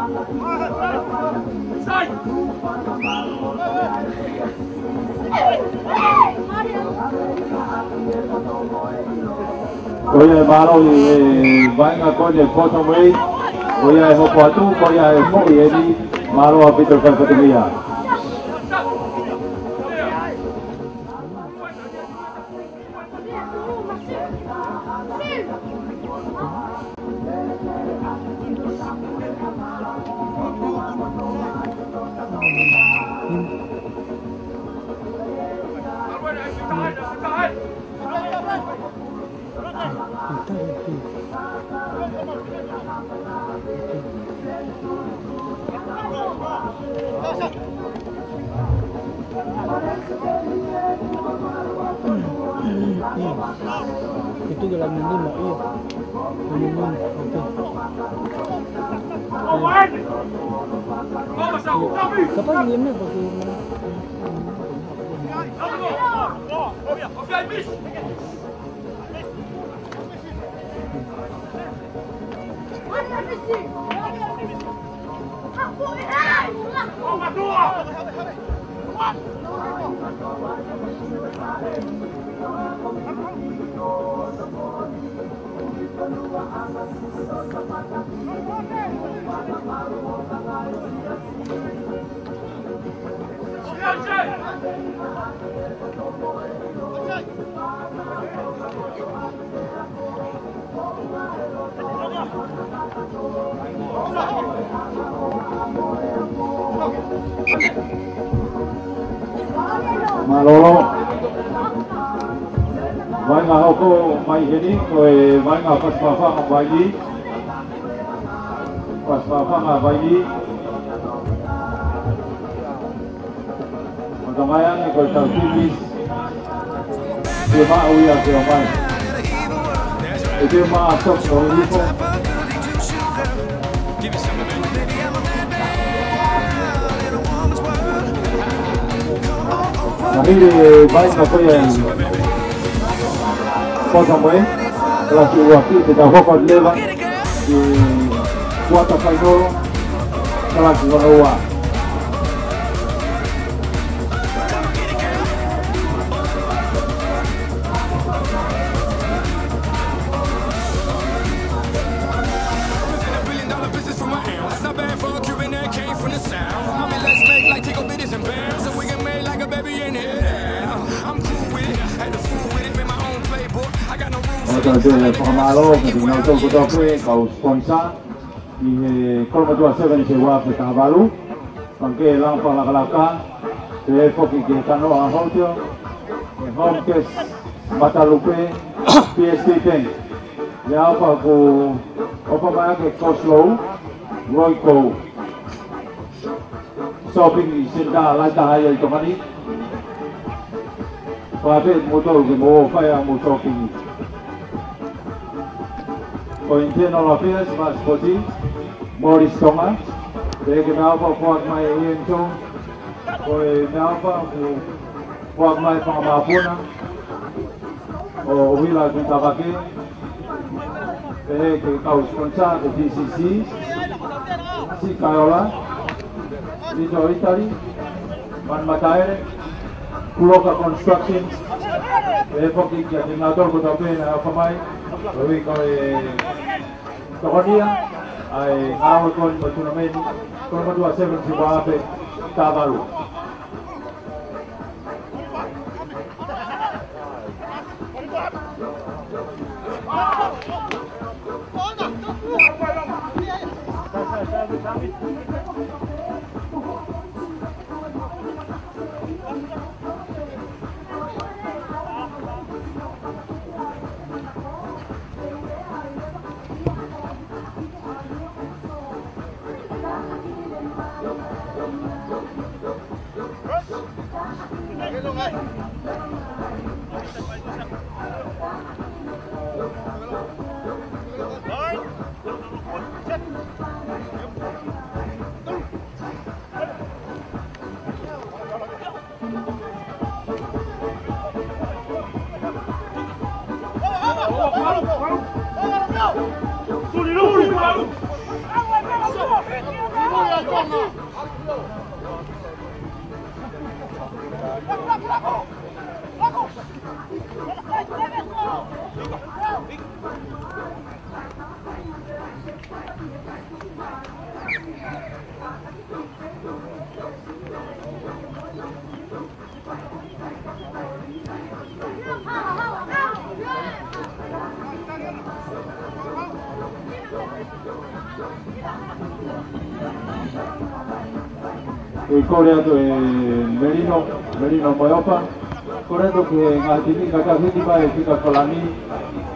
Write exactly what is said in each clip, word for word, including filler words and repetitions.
Ko ia ʻe mālō ʻi he vaʻinga ko eni ʻa e Port West, ko ia ʻe hoko atu, ko ia ʻe foʻi eni, mālō ʻaupito e fai fatongia. Itu jalan ini mau iya. Ini mau, oke. Kapan ini pakai? Mālō. Vaʻinga hoko mai heni, ko e vaʻinga Fasimafangamui. Fasimafangamui. Matamai ange ko e tau tipi. Ke maʻu ia ke ʻomai. ʻE te maʻa sok no ipo. Mahili e vaʻinga ko ia ʻi Port West, kalasi ua ki te tau hoko leva. ʻI he kuata fainolo, kalasi hono ua. ʻOku ou fakamālō kiate kinautolu kotoa pē, kau sponsor. ʻI he Kolomotuʻa Sevens ʻi he ua afe taha valu, Pangikē Langa Fakalakalaka, pehē foki ki he Kanoa Hotel, ʻi he Home Cash, Matalupe, P S T Bank. ʻI he ʻaho ko ē ʻoku ʻomai ʻaki e Coslow, Royco. Shopping center lahi taha ia ʻi Tonga ni. Pea pehē mo tau ke mo fai ʻa mo shopping. Ko e Internal Affairs, Passport, Morris Tonga. Pehē ki he meʻaʻofa ʻoku foaki mai ʻe Ian Jones. Ko e meʻaʻofa ʻoku foaki mai ʻe Fanga Mapuna. ʻO Uila Tuʻitavake, pehē ki he kau sponsor ko e D C C, Sikaola, Little Italy, Manumataele, Kuloka Construction, pehē foki kiate kinautolu kotoa pē naʻe ʻomai, ʻo ui ko e tokonia ʻa e ngāue ko eni mo e tunameni, Kolomotuʻa Sevens ʻi he ua afe taha valu. ʻE kole atu ʻe Melino, Melino Moeopa. Kole atu ki he ngaahi timi, ka ka hiki mai e fika Falani,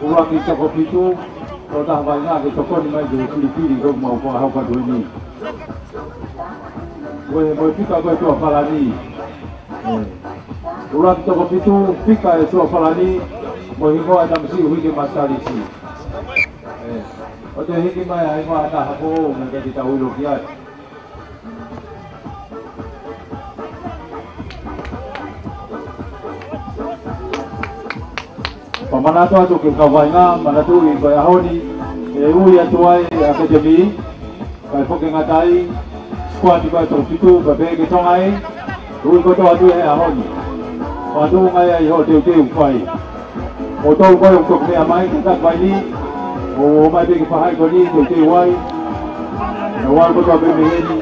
ʻuluaki toko fitu, ʻo taha vaʻinga ke tokoni mai ki he filifili ko ʻemau fakahoko atu eni. Ko e mo e fika ko e tuʻa Falani. ʻE. ʻUluaki toko fitu, fika ʻe tuʻa Falani, mo e hingoa ʻa e tamasiʻi Uike Matalisi. ʻE. ʻOua te hiki mai ʻa e hingoa ʻa ha taha pē, naʻa ke tau ʻilo ki ai. Pea manatu atu ki he kau vaʻinga, manatuʻi ko e ʻaho ni, ʻe ui atu ai ʻa e ʻAkatemi, kae foki ngata ai, sikuati ko e toko fitu, pea pehē ki Tonga ē, ui kotoa atu he ʻaho ni. Pea tuʻu ngai ai hoʻo teuteu fai. ʻO tau ko e ʻoku toki meʻa mai, ke taki mai ni, ʻo ō mai pē ki he faʻahi ko eni, teuteu ai. ʻE ua kotoa pē mei heni.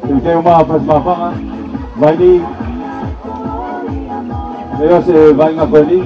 Teuteu mai ʻa Fasi Mafanga, Vaini. Leo se vaʻinga ko eni.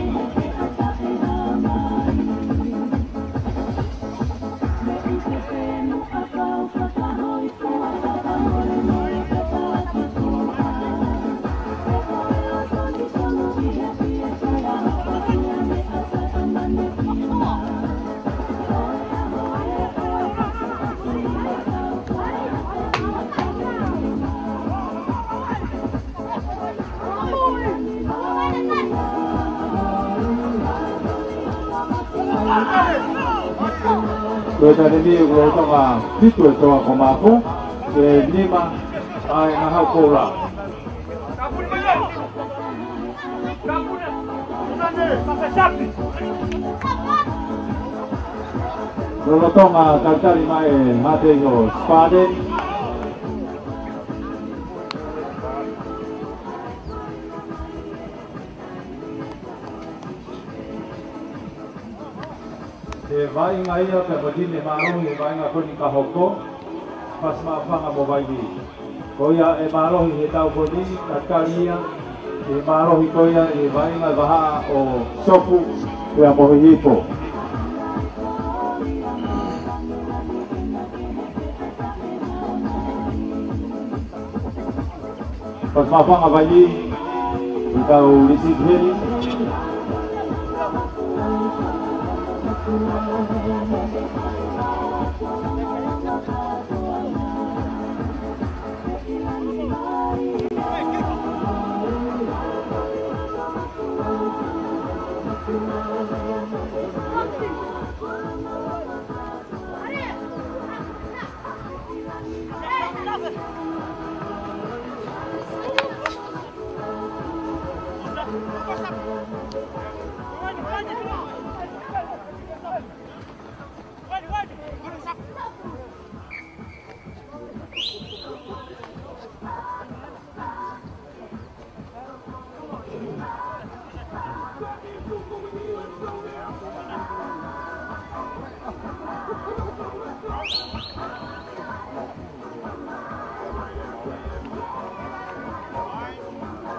Ko e taimi ni ʻoku lolotonga fitu e toa ko Mapu, ʻe nima ʻa e ngaahi hau koula. Lolotonga talitali mai e mate ʻo Spartan. He vaʻinga ia pea ko e timi ʻe mālohi he vaʻinga ko eni ka hoko, Fasi Mafanga mo Vaini. Ko ia ʻe mālohi he tau ko eni, talitali ia, ʻe mālohi ko ia he vaʻinga vahaʻa ʻo Sopu, pea mo Hihipo. Fasi Mafanga Vaini, ʻe tau lisi heni.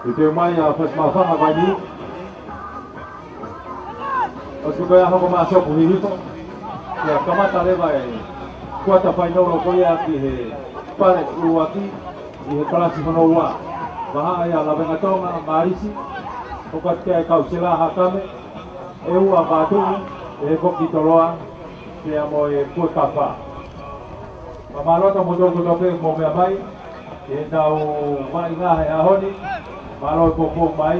Teuteu mai ʻa Fasi Mafanga Vaini. ʻOsi ko ia hoko mai ʻa Sopu Hihipo. Pea kamata leva e kuata fainolo ko ia ki he pale ʻuluaki ʻi he kalasi hono ua. Vahaʻa ia Lavengatonga, Malisi, ʻoku ʻi ai e kau Sela Hakame, ʻe ua Vatu, ʻe he Kokitoloa, pea mo e Puekafa. Fakamālō atu mo kimoutolu kotoa pē mou meʻa mai, ʻi heʻetau vaʻinga he ʻaho ni, mālō e poupou mai.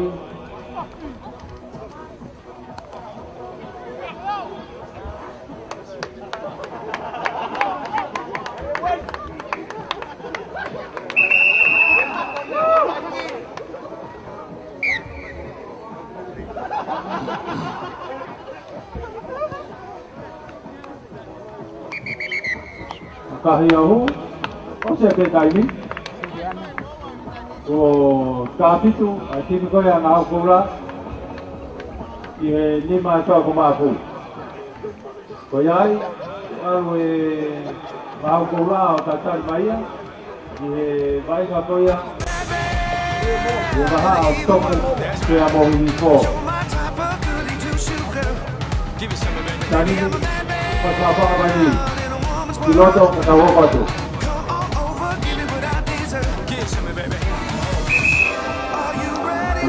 Kahi ahu, ʻosi pē taimi. ʻO tāpitu ʻa e timi ko ia ʻa Ngāue Koula ki he nima e toko mā pulu. Ko ia ai, ʻalu e Ngāue Koula ʻo tatali mai ia ki he vaʻinga ko ia. ʻI he vahaʻa ʻo Toke pea mo Hihifo. Tani, fakafaka mai ni. Ki loto ka tau hoko atu.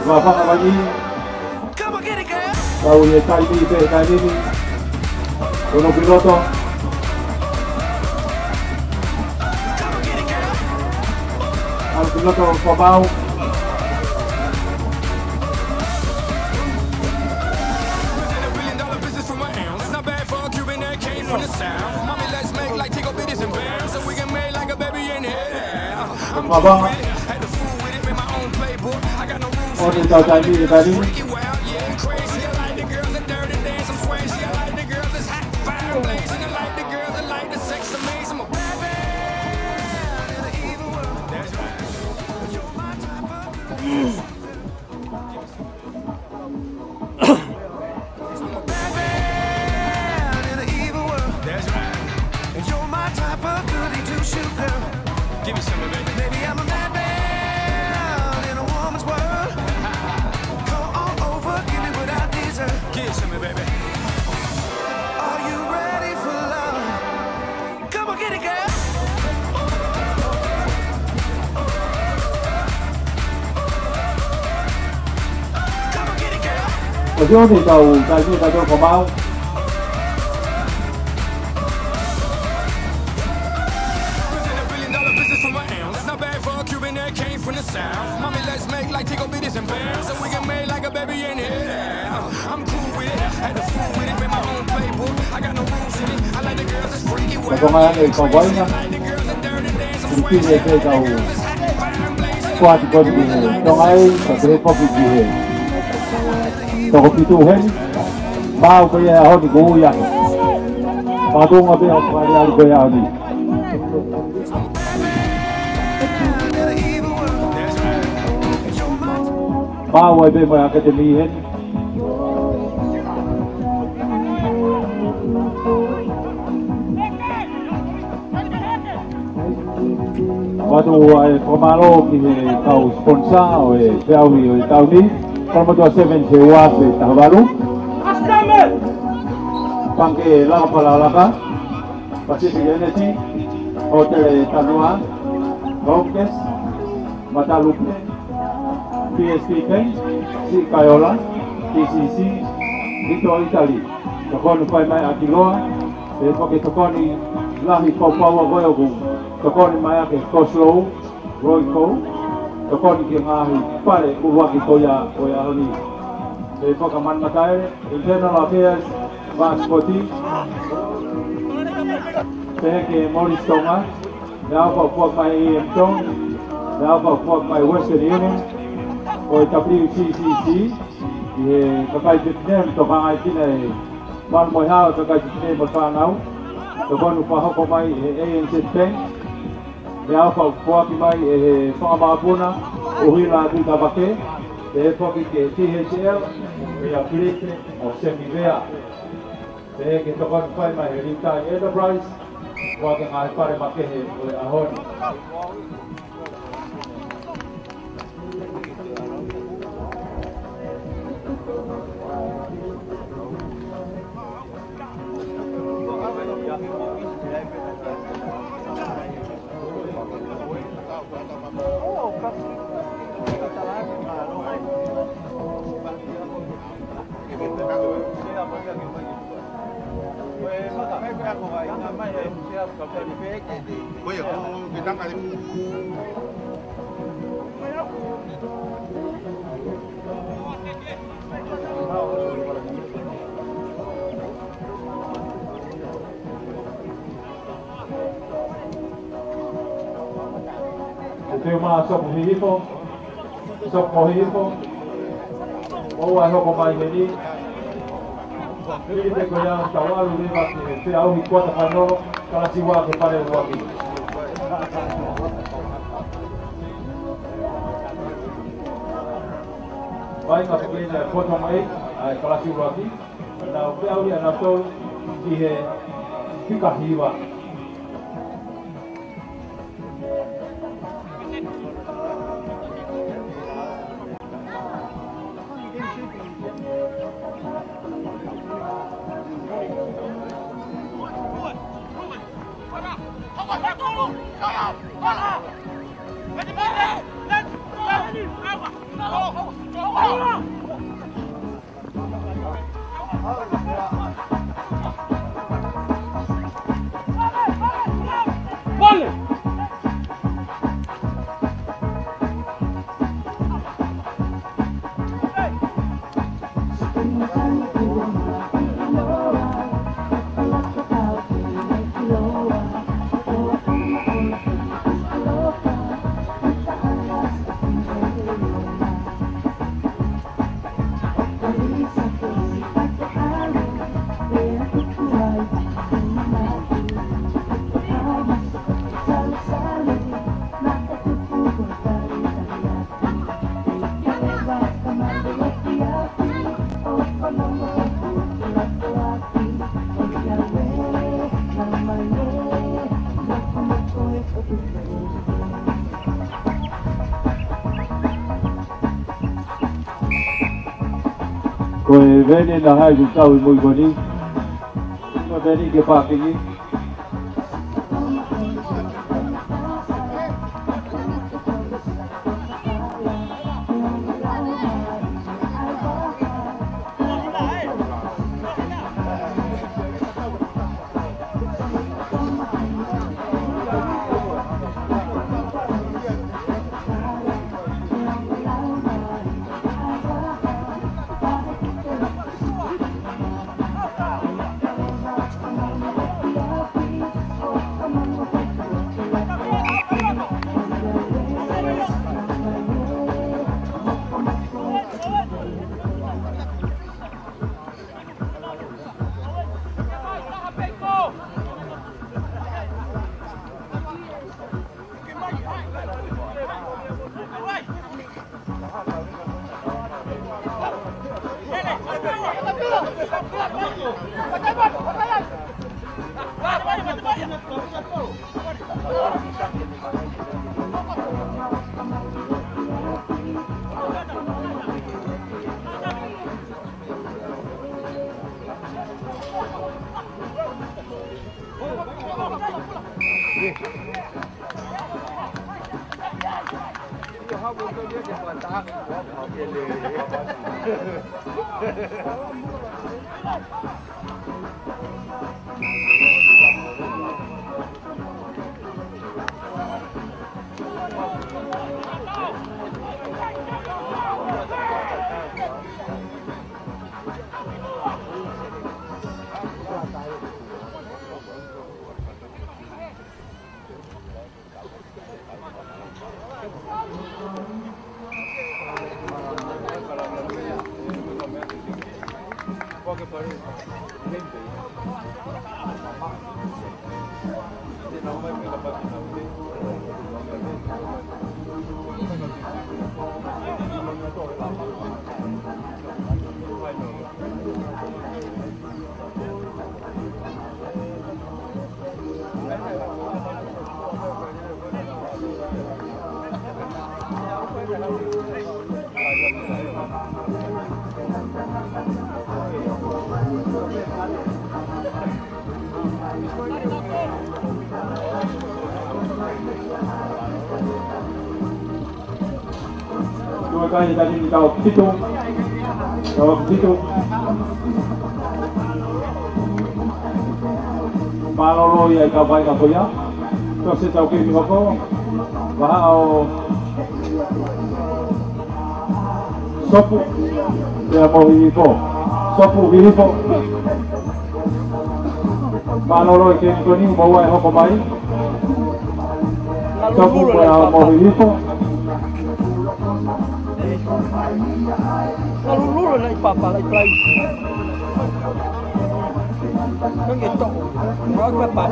Fakafaka mai ni. Kau ʻi he taimi pē, taimi ni. Kono ki loto. Kau ki loto, Papau. Papau. ʻO ne tau taimi ni, taimi ni. ʻOsi ʻosi tau, tau, tau, tau, ko mau. Ka tonga ange i kau vaʻinga. Filipine e kei kau kuati ko eni ki he Tonga ai, ka te he kopi ki he toko fitu heni. Mau ko ia he ʻaho ni ko ui ake. Mātuʻunga pē ʻo fakaʻaliʻali ko ia ʻaho ni. Mau ai pē mo e ʻakatemi heni. Vatu ai fakamālō ki he kau sponsor ʻo e feʻauhi ʻo e taʻu ni. Kolomotuʻa Sevens he ua afe taha valu. Pangikē Lalapalalaka, Pacific Energy, Hōtele Tanua, Home Gas, Matalupe, P S P Bank, Siʻi Kaiola, P C C, Hito ʻItali, tokoni fai mai ʻa Kiloa, pea ko e tokoni lahi ko Paua ko ē ʻoku tokoni mai ʻaki e Coslow, Royco, tokoni ki he ngaahi pale ʻuluaki ko ia ʻo e ʻaho ni. Pea ko e manumataele, Internal Affairs, Vascoti, pea ki Morris Tonga, pea ʻoku fuofua mai M T O N, pea ʻoku fuofua mai Western Union, ko e W C C C, ʻi he kakai Vietnam, tokanga ʻi he kina e malu mo e hao e kakai Vietnam mo e fānau, tokoni fakahoko mai ʻe he A N Z Bank, pea ʻoku foaki mai ʻe he fakamāpuna, ʻUhila Vita Vake, pea foaki ki he T H L, pea Filipe mo Semi Vea. Pea ko e tokoni fai mai ʻe he Liutai Enterprise, ʻoku ʻi ai e ngaahi pale makehe ʻo e ʻaho ni. Ko ia, ko e tangata. Te u mā Sopu Hihifo, Sopu Hihifo, ʻoua ʻe hoko mai heni. Hili te ko ia tau ʻalu leva ki he feʻauhi kuata fānolo, kalasi ua ki he fale ʻuluaki. Vaʻinga pē ia ʻa e bottom eight, ʻa e kalasi ʻuluaki. Nau feʻauhi ʻa nautolu ʻi he fika hiva. Ko e veni na hai ku kau i mui koni. Ko e veni ke pākingi. Tuʻa kai ni tani ni tau pito. Tau pito. Mālōlō ia ʻi he kau kāinga ko ia. Ko e taimi hoko, vahaʻa ʻo Sopu pea mo Hihifo. Sopu, Hihifo. Mālōlō e kemi ko eni, mou ʻai hoko mai. Sopu pea mo Hihifo. Lulululu naʻe papa, naʻe play. Nonge to. Mau papa.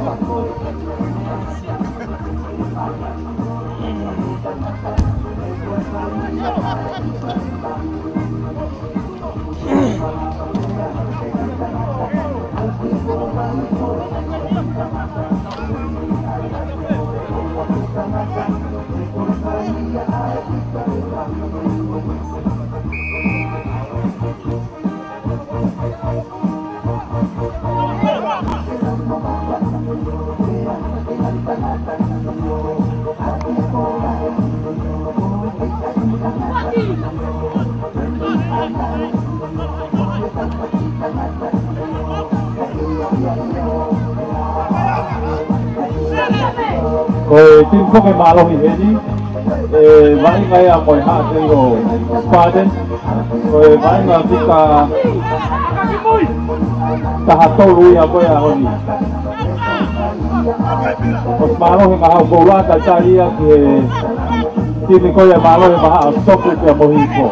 Ko e timi foki ʻe mālohi heni, ʻe vaʻinga ia mo e Haʻa Feʻio Spartan. Ko e vaʻinga fika taha tolu ia ko ia ʻaho ni. ʻOsi mālohi Mahaʻu Koula, tatali ia ki he timi ko ia ʻe mālohi Mahaʻa, Sopu pea mo Hihifo.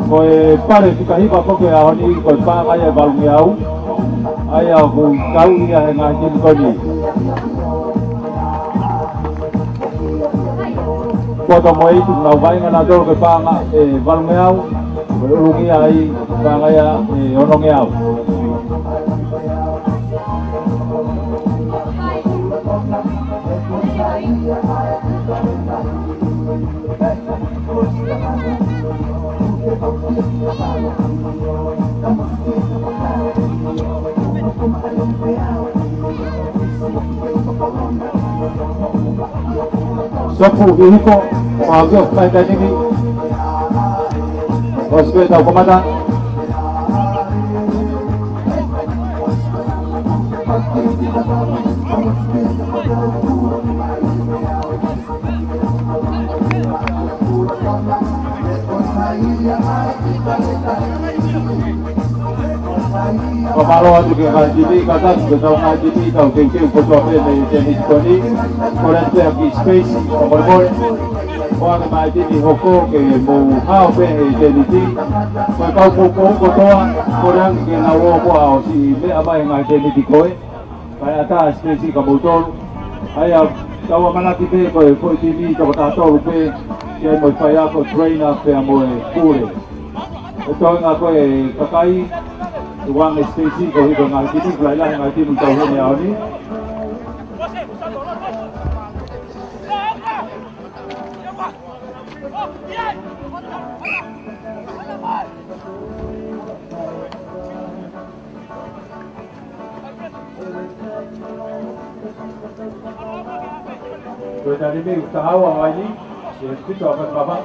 Ko e pale fika hiva foki ʻaho ni, ko e paʻanga ia ʻe valungeau. ʻA ia ʻoku kau ia he ngaahi timi ko eni. Poto mo e Eitu nau vaʻinga nautolu ki he paʻanga ʻe valungeau, ko e ʻulungia ai paʻanga ia ʻe onongeau. Sopu, Hihifo, mau ō mai he taimi ni. ʻOsi pē ʻetau kamata. Fakamālō atu ki he ngaahi timi, kātaki ki he ngaahi timi, tau teuteu kotoa pē mei he tenisi ko eni. Kole atu pē ha kiʻi space, fakamolemole. ʻOange mai e timi hoko ke mou hao pē he tenisi. Ko e kau poupou kotoa, kole ange ke nau ō muʻa ʻo siʻi meʻa mai he ngaahi tenisi ko ē. Kae ʻatā e space kia moutolu. ʻA ia, tau ʻamanaki pē ko e foʻi timi toko taha tolu pē, ke ʻi ai mo e faiako, trainer pea mo e pule. ʻE toenga ko e kakai, tuʻu ange e space koeʻuhi ko e ngaahi timi, ko e lahilahi e ngaahi timi tau hene ʻaho ni. Ko e taimi ʻe taha ua ai ni, ʻe pito a papa.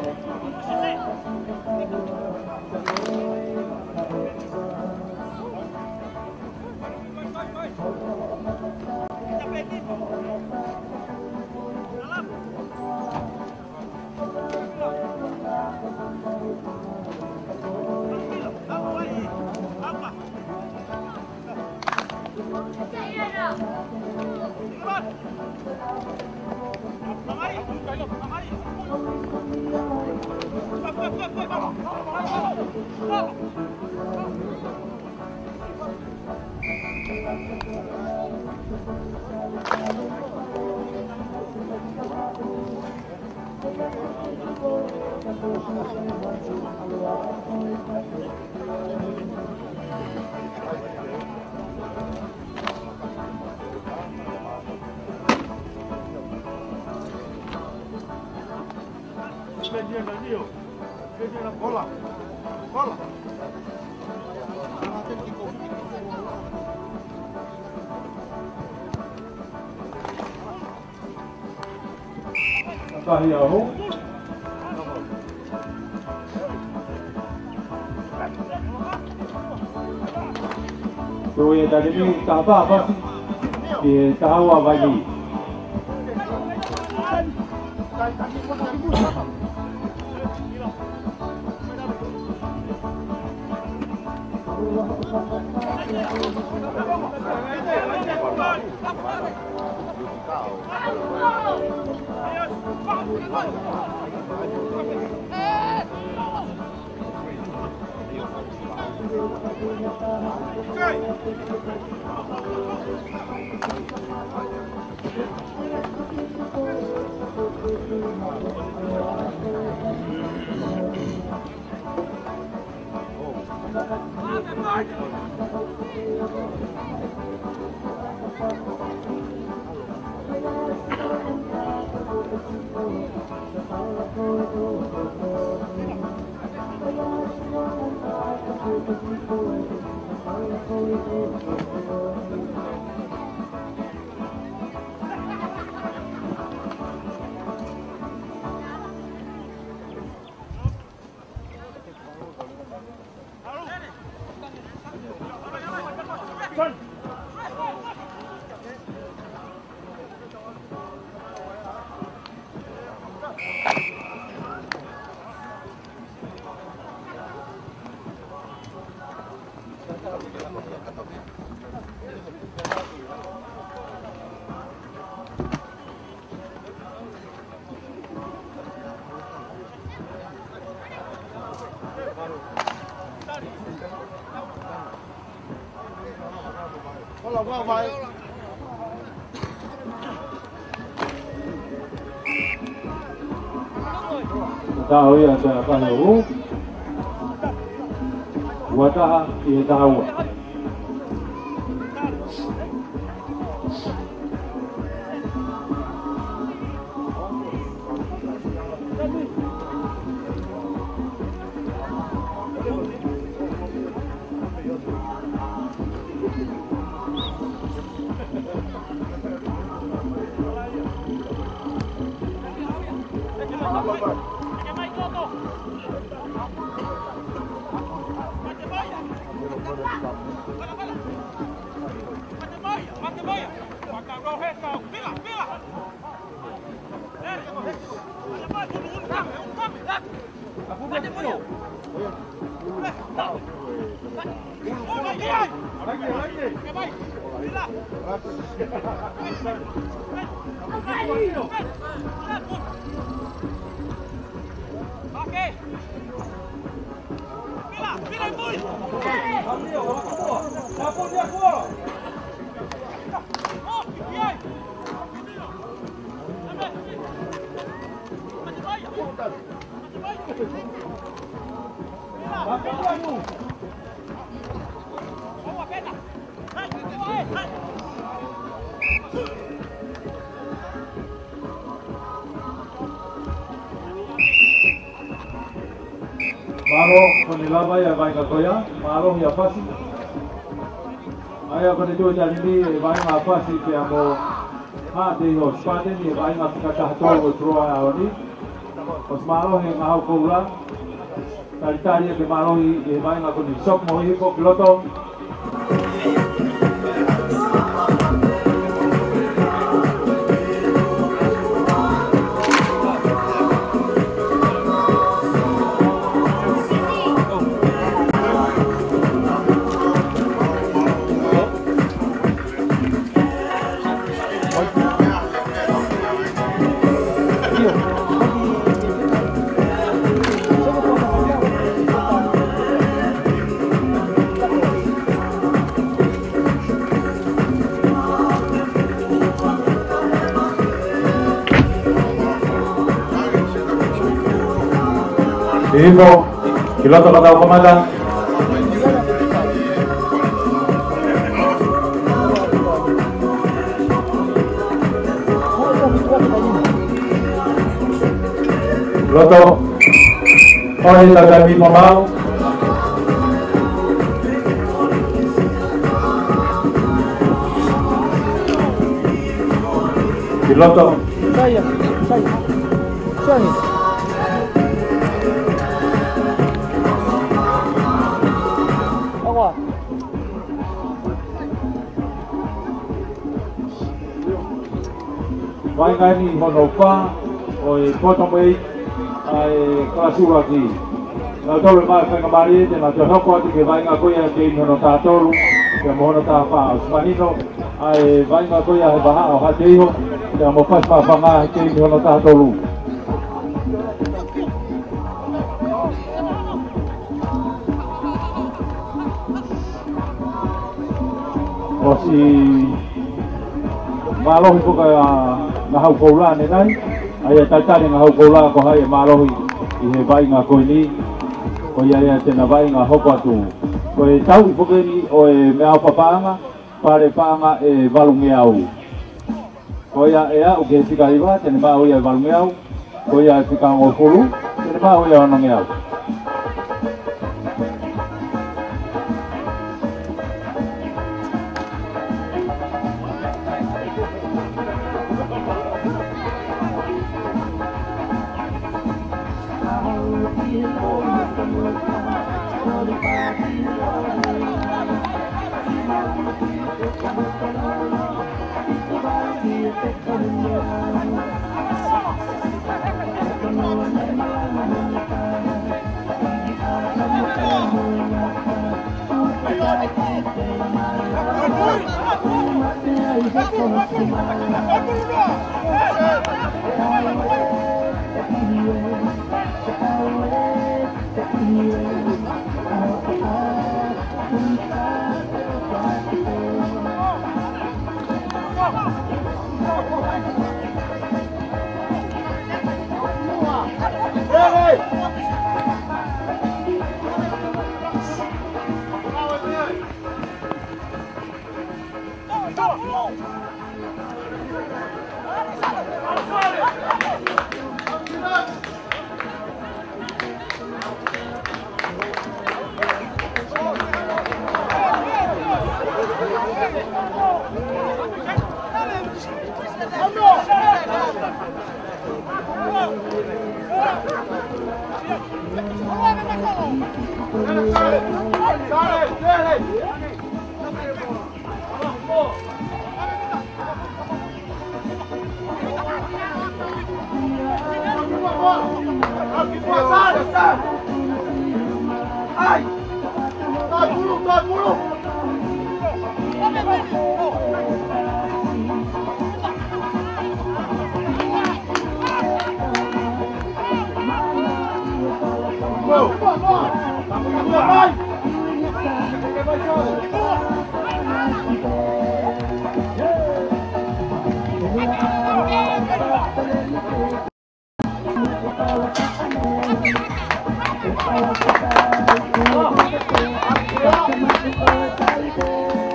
Hola. Hola. Tahi aho. Toe ʻi ai e taimi, taha fā pasi ki he taha ua Vainī. Taha ia, taha ua. Ua taha ki he taha ua. Mālō, ko ʻene lava ia e vaʻinga ko ia, mālō ia Pasi. ʻA ia ko ʻene toe taimi e vaʻinga Pasi pea mo Haʻateiho Spartan, e vaʻinga fakataha tolu ʻo e tuʻa ʻaho ni. ʻOsi mālō he ngaahi koula. Talitali ʻa e mālohi e vaʻinga ko eni, sok mo hiko ki loto. Hifo ki loto ka tau kamata. Loto. ʻOi, tau taimi mo mau. Ki loto. Sai, sai. Sai. Awa. Vaʻinga eni hono fā ʻo e bottom eight ʻa e kalasi ʻuluaki. Naʻa tolu e maʻu faingamālie, te nau toe hoko atu ki he vaʻinga ko ia ʻi he taimi hono tahatolu pea mo hono tahafā. ʻOsi manino ʻa e vaʻinga ko ia he vahaʻa ʻo Haʻateiho pea mo Fasi Maʻufanga he taimi hono tahatolu. ʻOsi mālohi ko ia ʻa Ngahau Koula ʻanenai, ʻa ia talitali Ngahau Koula ko hai ʻe mālohi ʻi he vaʻinga ko eni. Ko ia ia te na vaʻinga hoko atu. Ko e tauʻi foki eni ʻo e meʻaʻofa paʻanga, pale paʻanga ʻe valungeau. Ko ia ʻe aʻu ki he fika hiva, te ne maʻu ia ʻe valungeau. Ko ia ʻe fika hongofulu, te ne maʻu ia ʻe onongeau.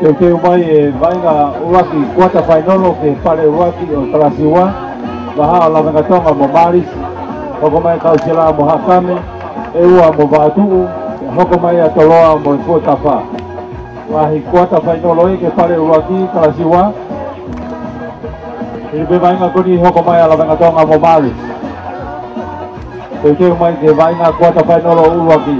Teuteu mai e vaʻinga ʻuluaki kuata fainolo ki he pale ʻuluaki ʻo e kalasi ua, vahaʻa ʻo Lavengatonga mo Malis, hoko mai Kausela mo Hakame, ʻEua mo Vaʻatuʻu, hoko mai ʻa Toloa mo e Fuatafa. Vaʻinga kuata fainolo ē ki he pale ʻuluaki kalasi ua. Hili pē vaʻinga ko eni hoko mai ʻa Lavengatonga mo Malis. Teuteu mai ki he vaʻinga kuata fainolo ʻuluaki.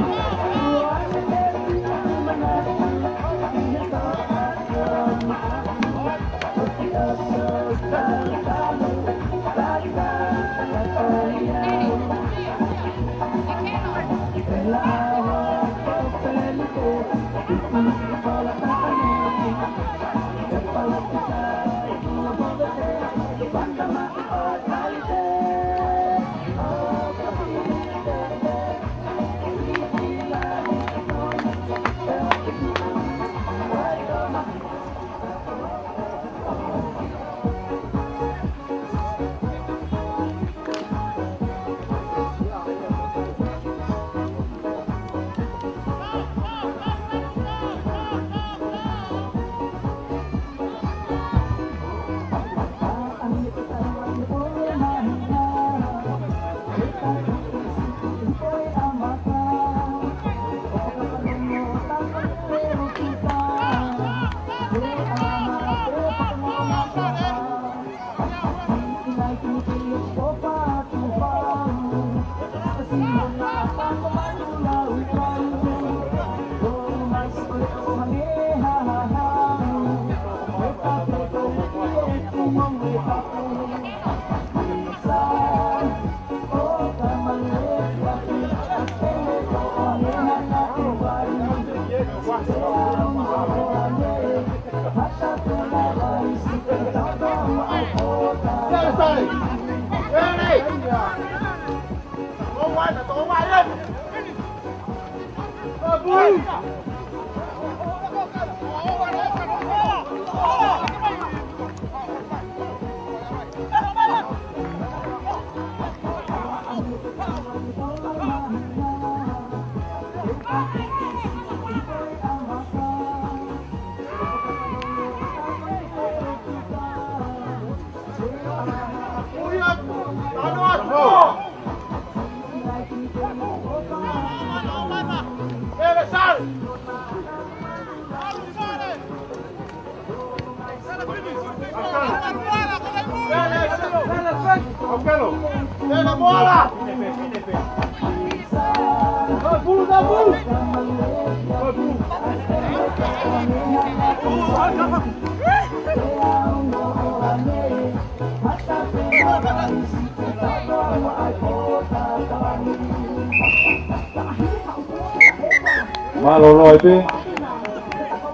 Mālō ʻaupito.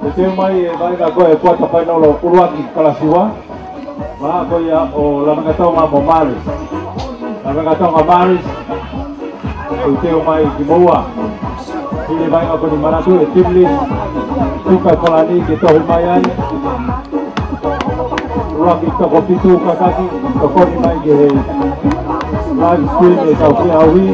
ʻE teu mai e vaʻinga ko ē kuata fainolo ʻuluaki kalasi ua. Vaʻa ko ia ʻo Lavengataunga mo Maris. Lavengataunga, Maris. ʻE teu mai kimoua. Hili e vaʻinga ko eni, manatu e Timlis, tuka e palani ke tohi mai ai. ʻUluaki toko fitu kakaki, tokoni mai ki he live stream ʻe kau ki ʻaui.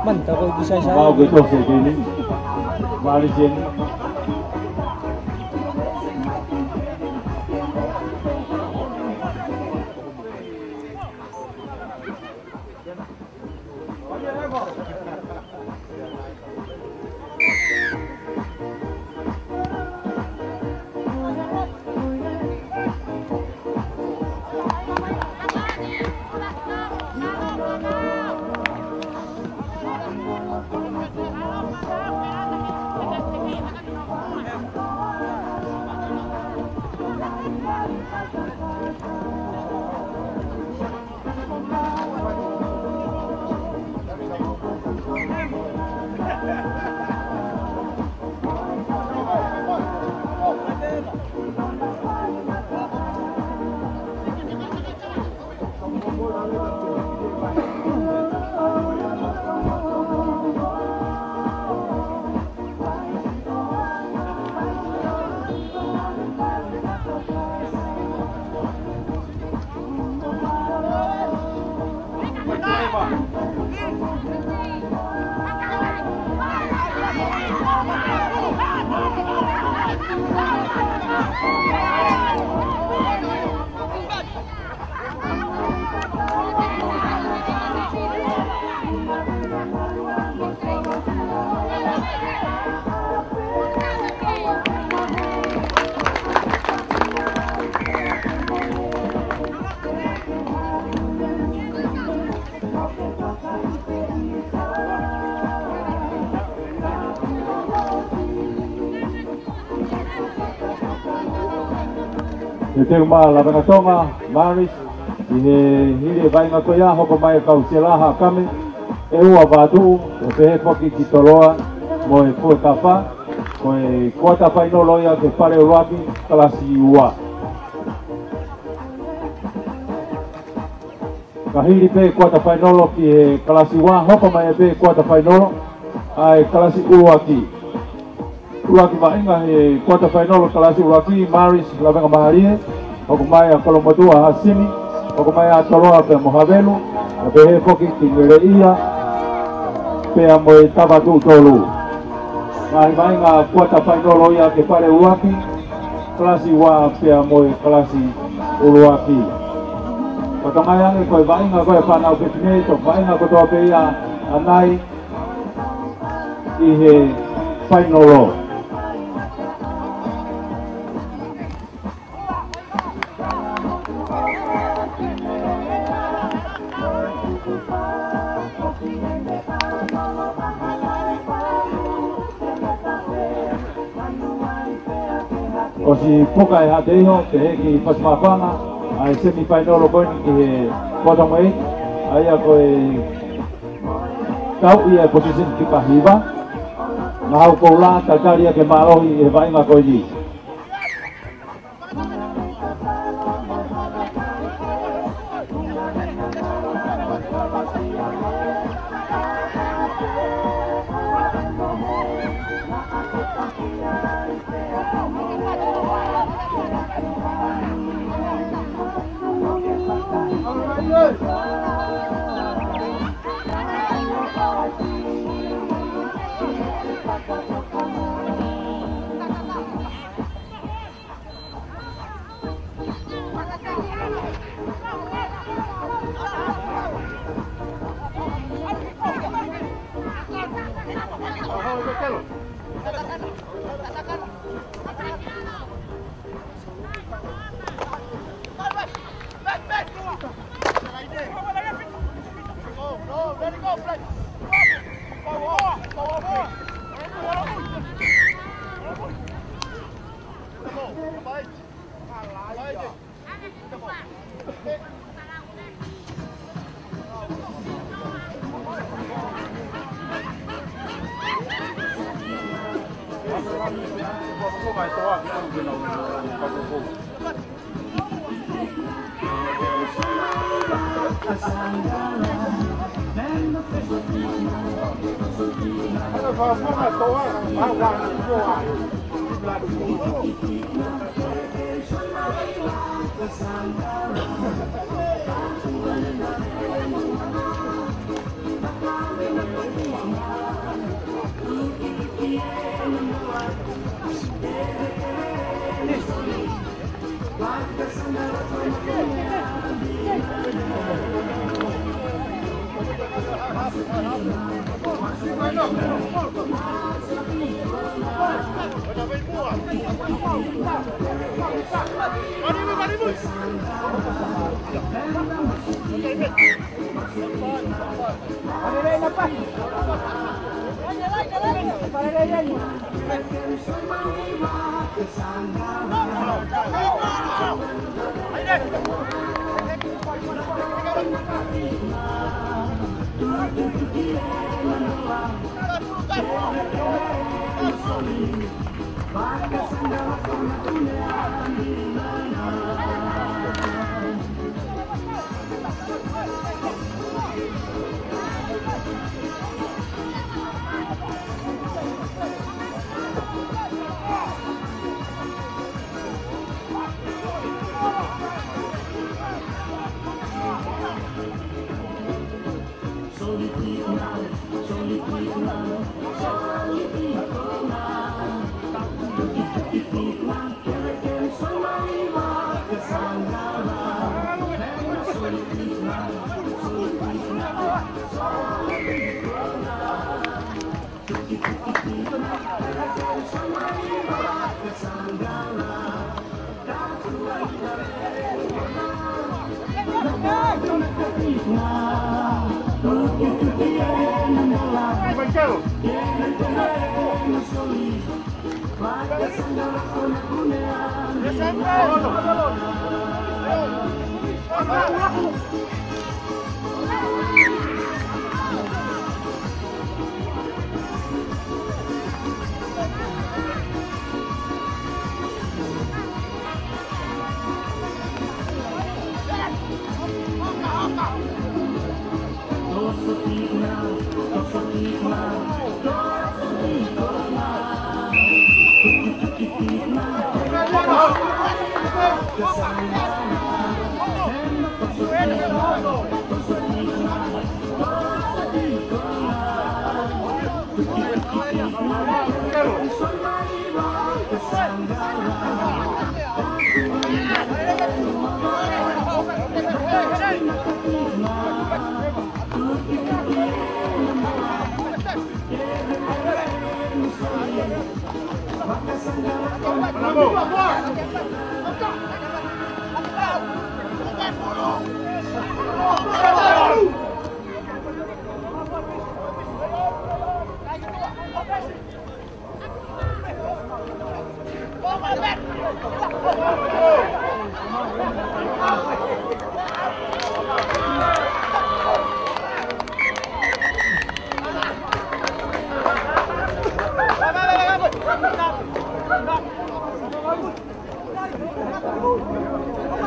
Manta ko i kusai sai. Mau ke tose ke ni. Mali sen. ʻE teu mai Lavengataunga, Maris, ʻi he hili e vaʻinga ko ia, hoko mai e kau Sela Haʻakame, ʻEua Vatu, ʻo pehē foki ki Toloa mo e Fuekafa, ko e kuata fainolo ia ki he pale ʻuluaki, kalasi ua. Ka hili pē kuata fainolo ki he kalasi ua, hoko mai pē kuata fainolo ʻa e kalasi ʻuluaki. ʻUluaki vaʻinga he kuata fainolo kalasi ʻuluaki, Maris Lavengamālie, hoko mai ʻa Kolomotuʻa Hasini, hoko mai ʻa Toloa pea mo Havelu, ʻo pehē foki ki Ngeleʻia, pea mo e Tavatuʻutolu. Ngaahi vaʻinga kuata fainolo ia ki he pale ʻuluaki, kalasi ua pea mo e kalasi ʻuluaki. Ko e tau ngaahi ange ko e vaʻinga ko e fānau fefine, ko e vaʻinga kotoa pē ia ʻanai ʻi he fainolo. Kuo ʻosi puka ʻe Haʻateiho, pehē ki Fasi Maʻafaga, ʻa e semifinal ko eni ki he bottom eight, ʻa ia ko e tauʻi ʻa e position ki pa hiva. Ngahau Koula, talitali ia ke mālohi he vaʻinga ko eni.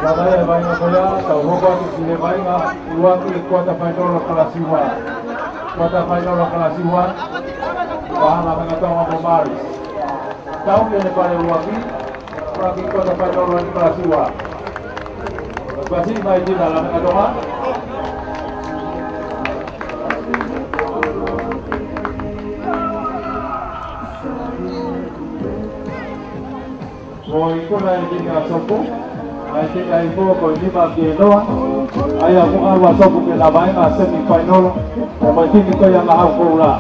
Lava e vaʻinga ko ia, tau hoko atu ki he vaʻinga ʻuluaki, kuata fainolo kalasi ua. Kuata fainolo kalasi ua. Vaha Lavengatonga mo Maris. Tau ki he pale ʻuluaki, ʻuluaki kuata fainolo kalasi ua. Pasi mai ki Lavengatonga. Ko e kona ʻe he timi ʻa Sopu, ʻa e timi ʻa Ifo ko e nima ki he noa. ʻA ia ko e ʻalu ʻa Sopu ki he vaʻinga semi fainolo, ʻo e timi ko ia ʻa Ngahau Koula.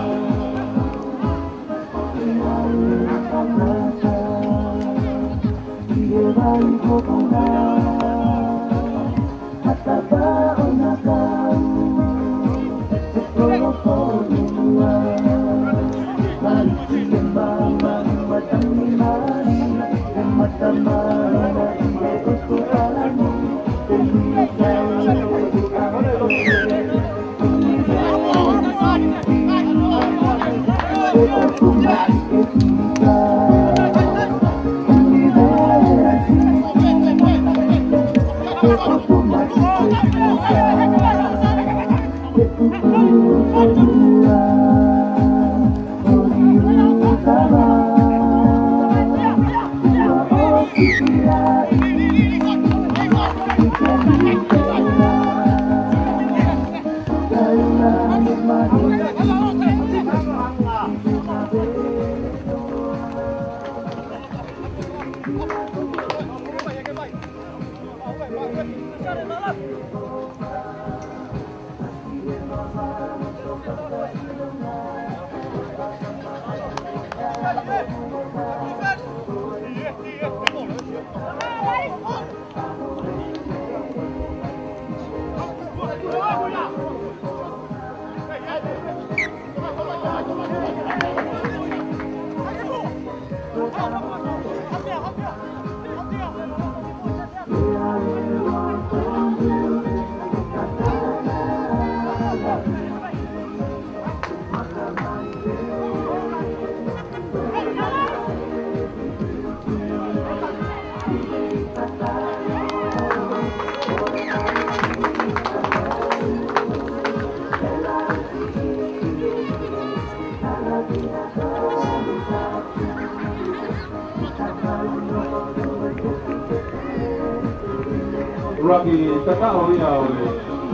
ʻUluaki tataʻo ia ʻo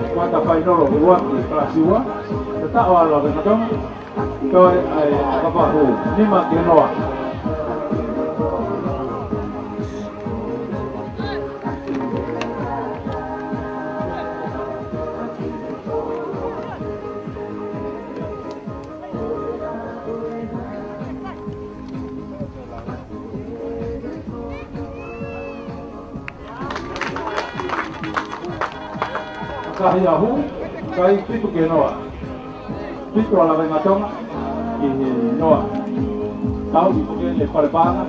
e kuata fainolo ʻuluaki kalasi ua. Tataʻo ʻa Lavengatonga. Toe ʻa e ʻakapā hū, nima ki he noa. Kahi ʻahu, kahi fitu ki he noa. Fitu ʻa Lavengatonga ki he noa. Tau ʻi ko eni e pale paʻanga,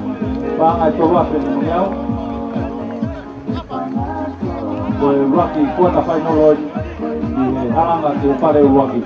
paʻanga ʻe tolu afe ni mo e au. Ko e ʻuluaki kuata fainolo ʻi he halanga ki he pale ʻuluaki.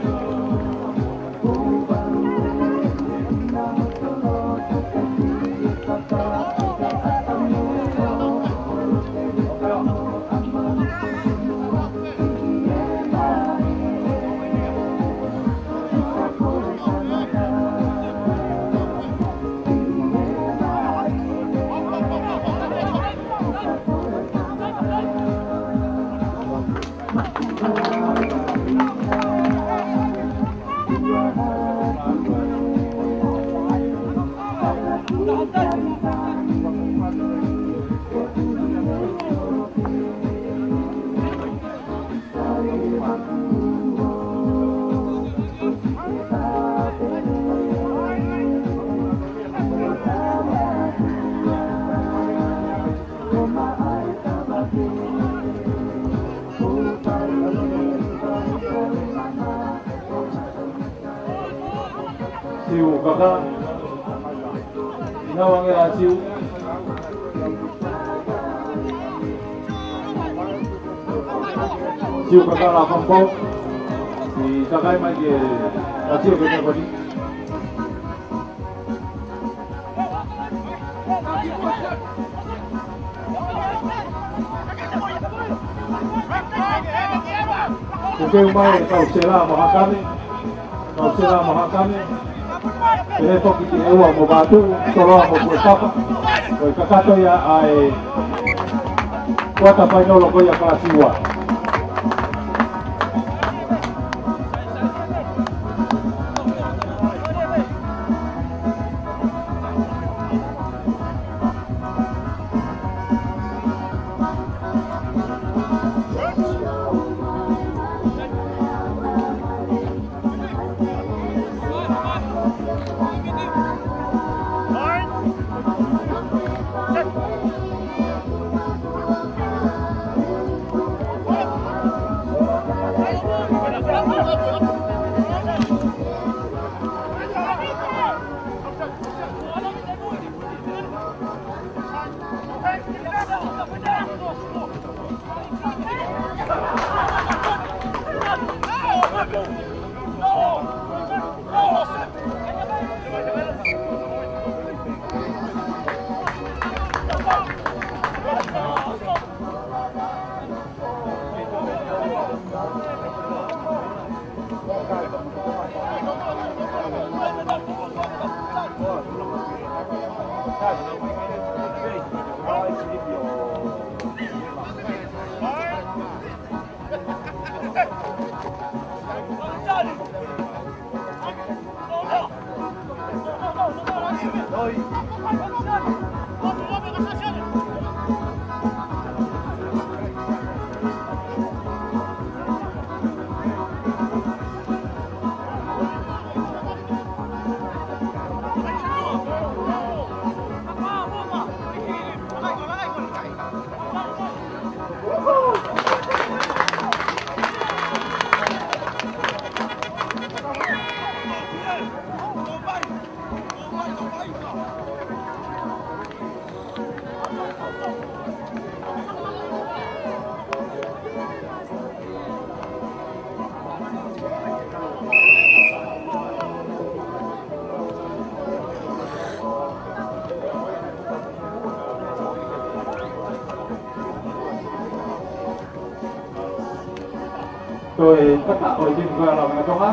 Siu kaka. Ina wange a Siu. Siu kakala Fangpou, ʻi kakai mai ke ta siu ke ta koni. Ko ke mai e kau Sela mo Hakame. Kau Sela mo Hakame. Pehē foki ki he ua mo Vatu, Toloa mo Pulepapa. Ko e kakato ia ʻa e kuata fainolo ko ia kalasi ua. Ko e kakato ʻo e timi ko ia ʻa Lavatonga.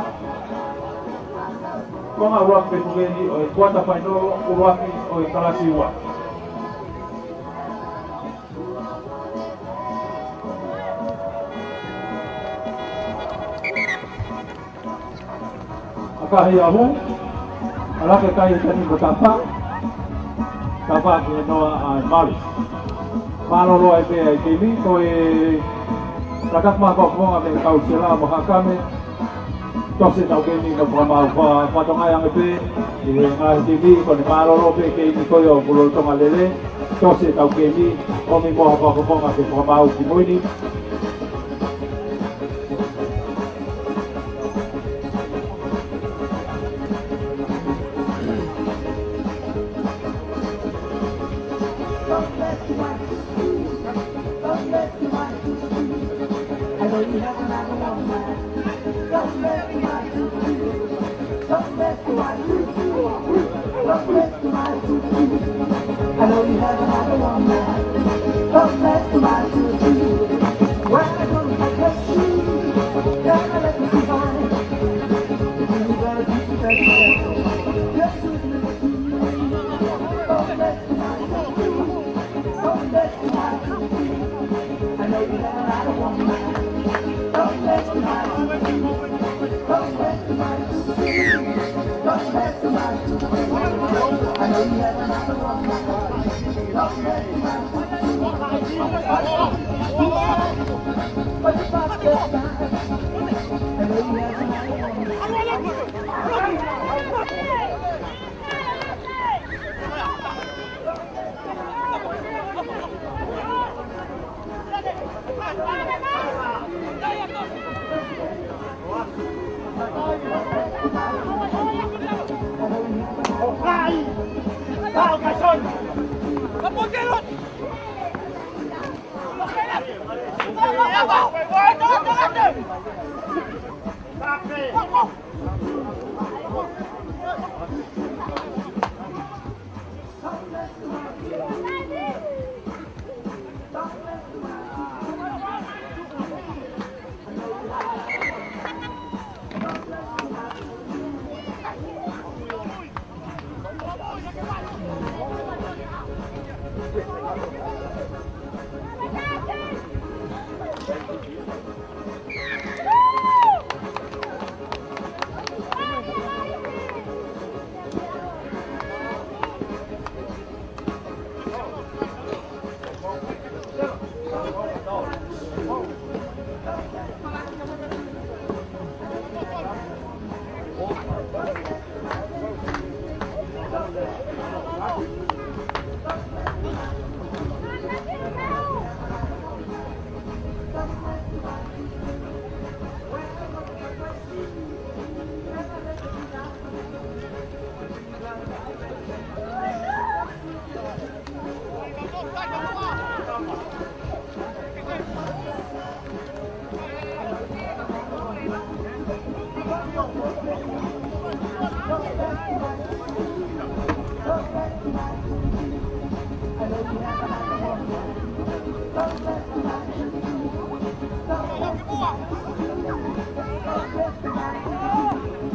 Konga ʻuluaki pē ko eni ʻo e kuata fainolo ʻuluaki ʻo e kalasi ua. ʻAkahi ʻa Hu, ʻAlake Kai e tani ko Tapa, Tapa ki he noa ʻa e Malu. Mālōlō ai pē ʻa e kemi, ko e kakato mai ko ia mei he kau Sela mo Hakame, tosi ʻetau kemi ka fakamaau, fakatonga ange pē ʻi he ngaahi kemi, ko ʻene mālōlō pē kemi ko ia ʻo Pulotu Tonga Lele, tosi ʻetau kemi, ʻomi mo ha fakafofonga ke fakamaau ki mui ni.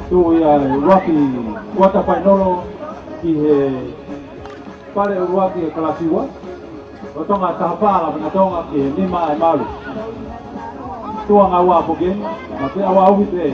Tuʻu ia ʻuluaki kuata fainolo ʻi he pale ʻuluaki ʻa e kalasi ua. ʻO Tonga taha fā, Lavena Tonga ki he nima ʻa e malu. Tuʻa ngā ua poke, ma te awa uhi pē.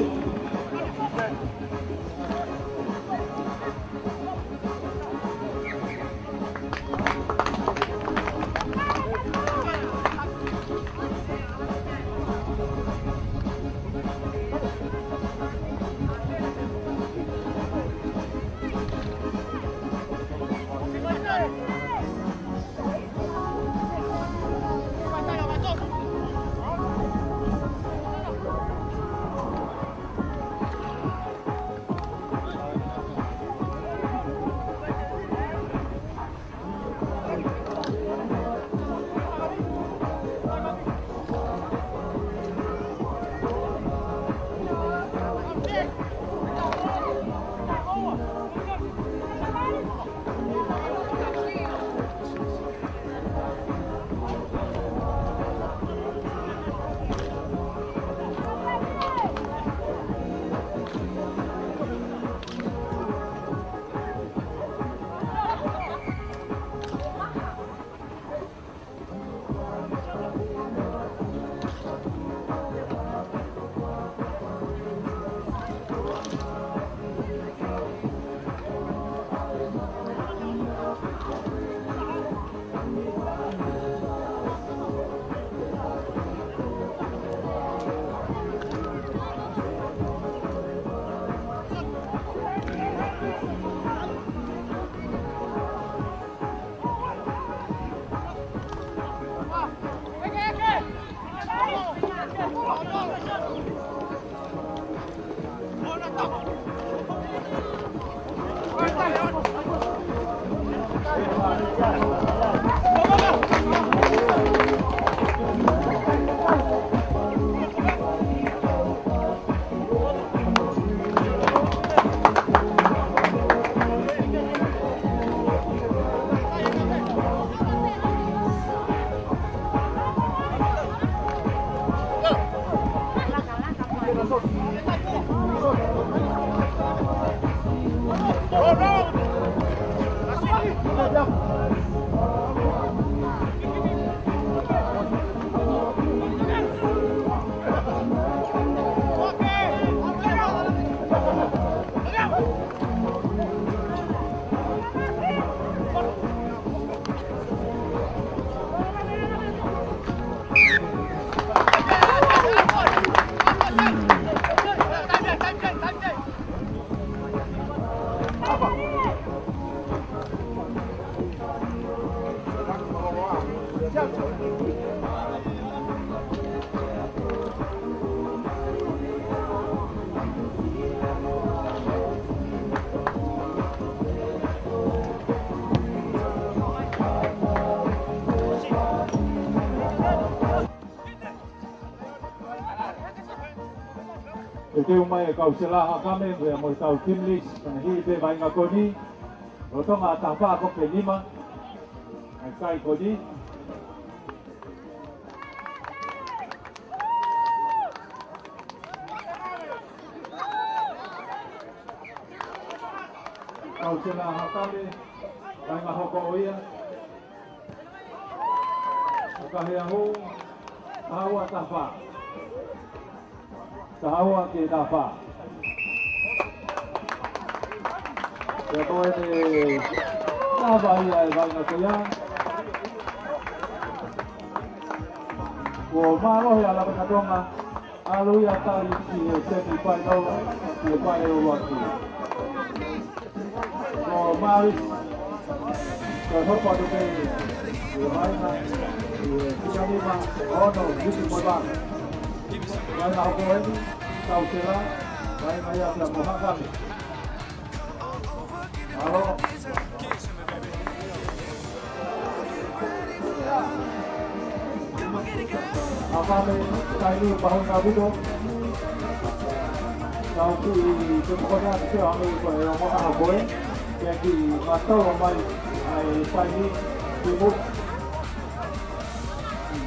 Teu mai e kau Sela Hakame, pea mo e kau Kimlis, ka na hili pē vaʻinga ko eni, lolotonga taha fā ko eni nima, ʻa e kai ko eni. Kau Sela Hakame, vaʻinga hoko ʻo ia. ʻO ka hea hou, taha ua taha fā. Taha ua ki he taha fā. Pea ko eni, taha fā ia e vaʻinga ko ia. Kuo mālohi ʻa Lapa Katonga, ʻalu ia tali ki he semi final, ki he fale ʻuluaki. Ko Maris, ko e hopo atu pē, ʻi he vaʻinga, ʻi he fika nima, ono, hiki mo e vā. Vaʻinga hoko eni, kau Sela, vaʻinga ia pea mo Hakame. Alo. Hakame, taimi pahon ka vito. Tau ki te mokona te ame ko e ongo ʻaho ko ē. Ke ki matolo mai ai pai ni ki mu.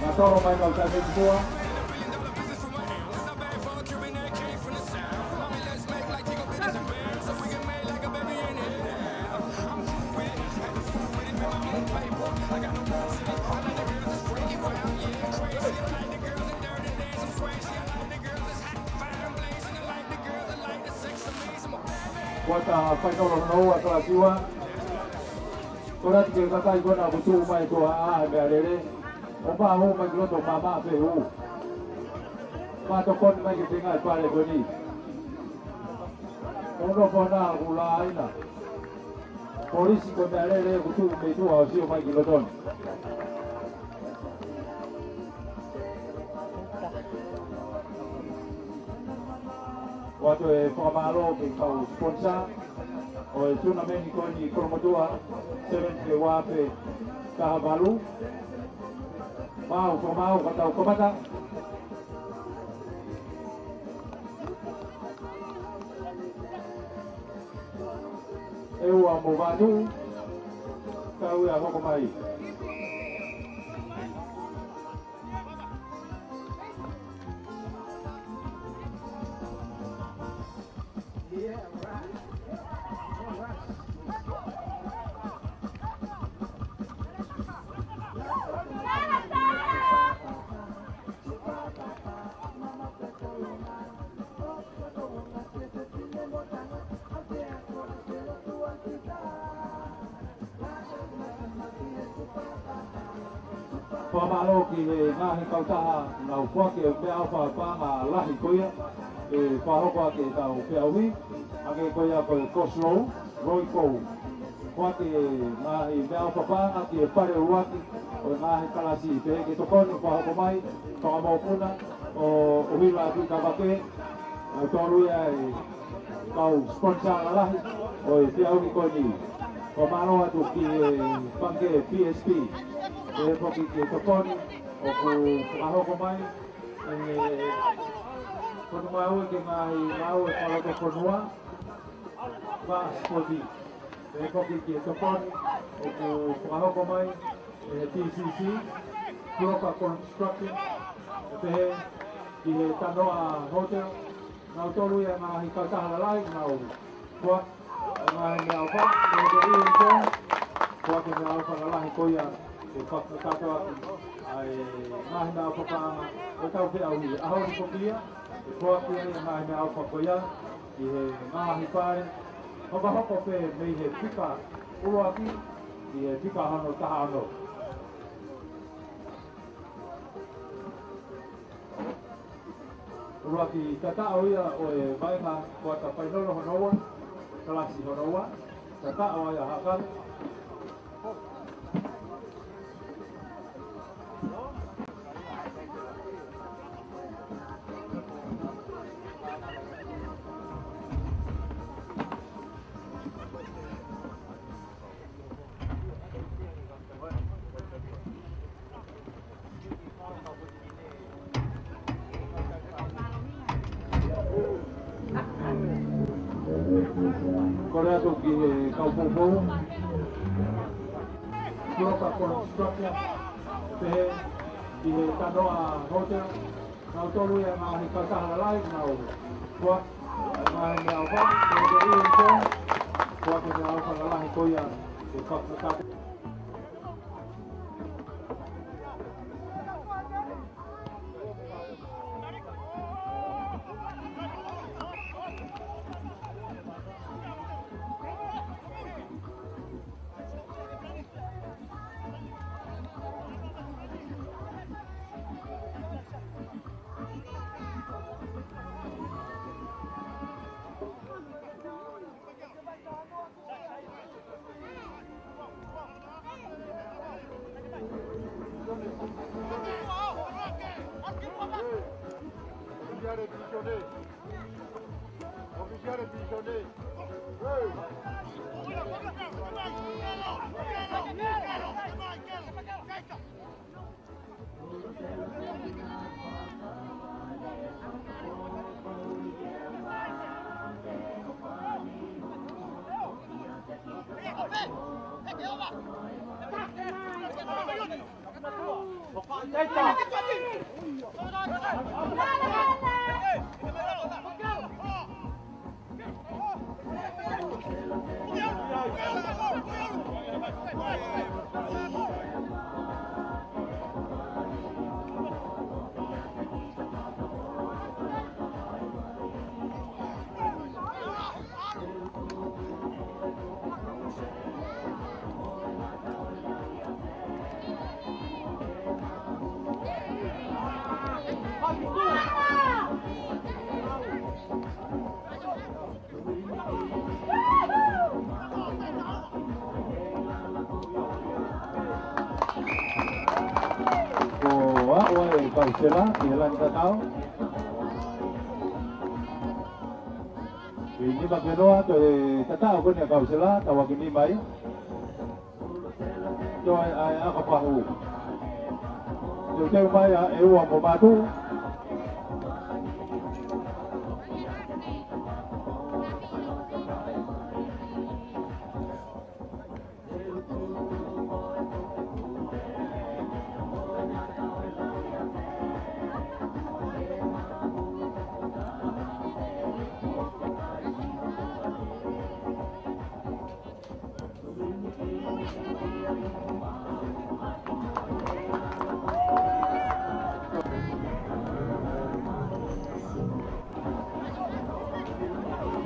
Matolo mai kau taimi kua. Kuata fainolo hono ua, kalasi ua. Ko e lati ke kakai ko ena ʻoku tuʻu mai ko ā ʻa e meʻalele. ʻO māhū mai ki loto, māmā pē hū. Mātokoni mai ke tenga e pale ko eni. ʻO nofo na ʻoku lāina. Polisi ko e meʻalele ʻoku tuʻu mei tuʻa ʻo sio mai ki loto ni. ʻOatu e fakamālō ki he kau sponsor ʻo e tournament ko eni Kolomotuʻa, seven ke ua pe taha valu. Mau, fakamau, ka tau kamata. ʻE ua mo Vanu, kau ia hoko mai. Fakamālō ki he ngaahi kautaha naʻa nau foaki e meʻaʻofa paʻanga lahi ko ia, ʻe fakahoko ʻaki ʻetau feʻauhi, hangē ko ia ko e Coslow, Royco. Foaki e ngaahi meʻaʻofa paʻanga ki he fale ʻuluaki ʻo e ngaahi kalasi pehē ke tokoni ʻo fakahoko mai, fakamokopuna ʻo ʻUhila Tuʻitavake, ʻa e tolu ia e kau sponsor lalahi ʻo e feʻauhi ko eni. Fakamālō atu ki he pangikē P S P, ʻe foki ki he tokoni ʻoku fakahoko mai, ʻe, ko e ngāue ke ngaahi ngāue fakalotofonua, pasipoti. ʻE foki ki he tokoni ʻoku fakahoko mai ʻe he T C C, Proper Construction, ʻe pehē ki he Tanoa Hotel, nautolu ia ngaahi kautaha lalahi, nau foaki e ngaahi meʻaʻofa, ʻe te i ko, foaki e meʻaʻofa lalahi ko ia, ʻe fakakakato atu ʻa e ngaahi meʻaʻofa paʻanga ʻo ʻetau feʻauhi. ʻAho ni ko ia, ʻe foaki ai e ngaahi meʻaʻofa ko ia, ʻi he ngaahi fale, hokohoko pē mei he fika ʻuluaki ki he fika hono taha ono. ʻUluaki tataʻo ia ʻo e vaʻinga kuata fainolo hono ua, kalasi hono ua, tataʻo ai ʻa Hakame. Ki he kau poupou. Tuaka Construction. Pehē ki he Tanoa Hotel. Kau tolu ia ngaahi kautaha lalahi nau. Kua. Ngaahi meʻaʻofa. Kua ke meʻaʻofa lalahi ko ia. Ke fakakake. Ko ʻAʻua ʻe Kausela, ki he lani tatau. Ki he nima ke noa, toe tatau ko eni ʻa Kausela, tauaki nima ia. Toe ʻa e ʻAkapahu. Teuteu mai ʻa ʻEua mo Matu.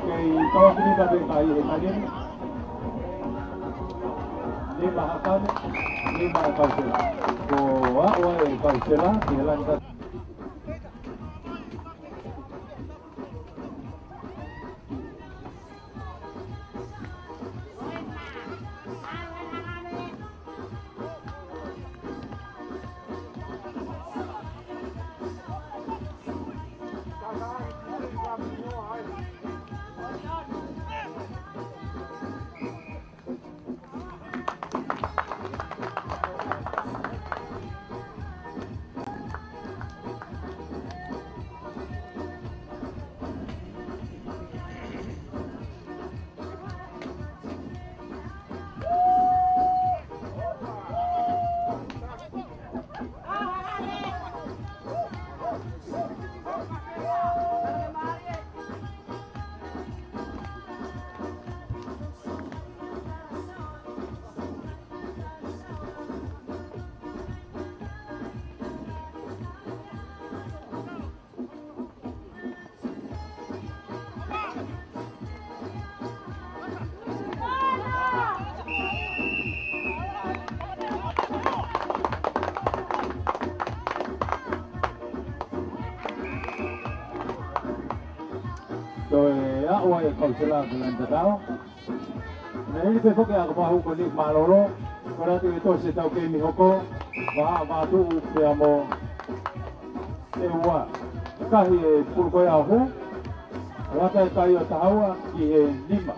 Kei tauaki nima pē ka ʻi he kani. Nima ʻa e kani, nima ʻa Kausela. Ko ʻAʻua ʻe Kausela, ki he lani tatau. Toe ʻAʻua ʻe Kausela ki he lani tatau. Naʻe hili pē foki ʻa e ʻAkapahu ko eni mālōlō, ko e lata ke tosi e tau keimi hoko, Vahaʻa Vatuʻu pea mo ʻEua. Kahi e pulu ko ia ʻo hū, laka e kai ʻo taha ua ki he nima.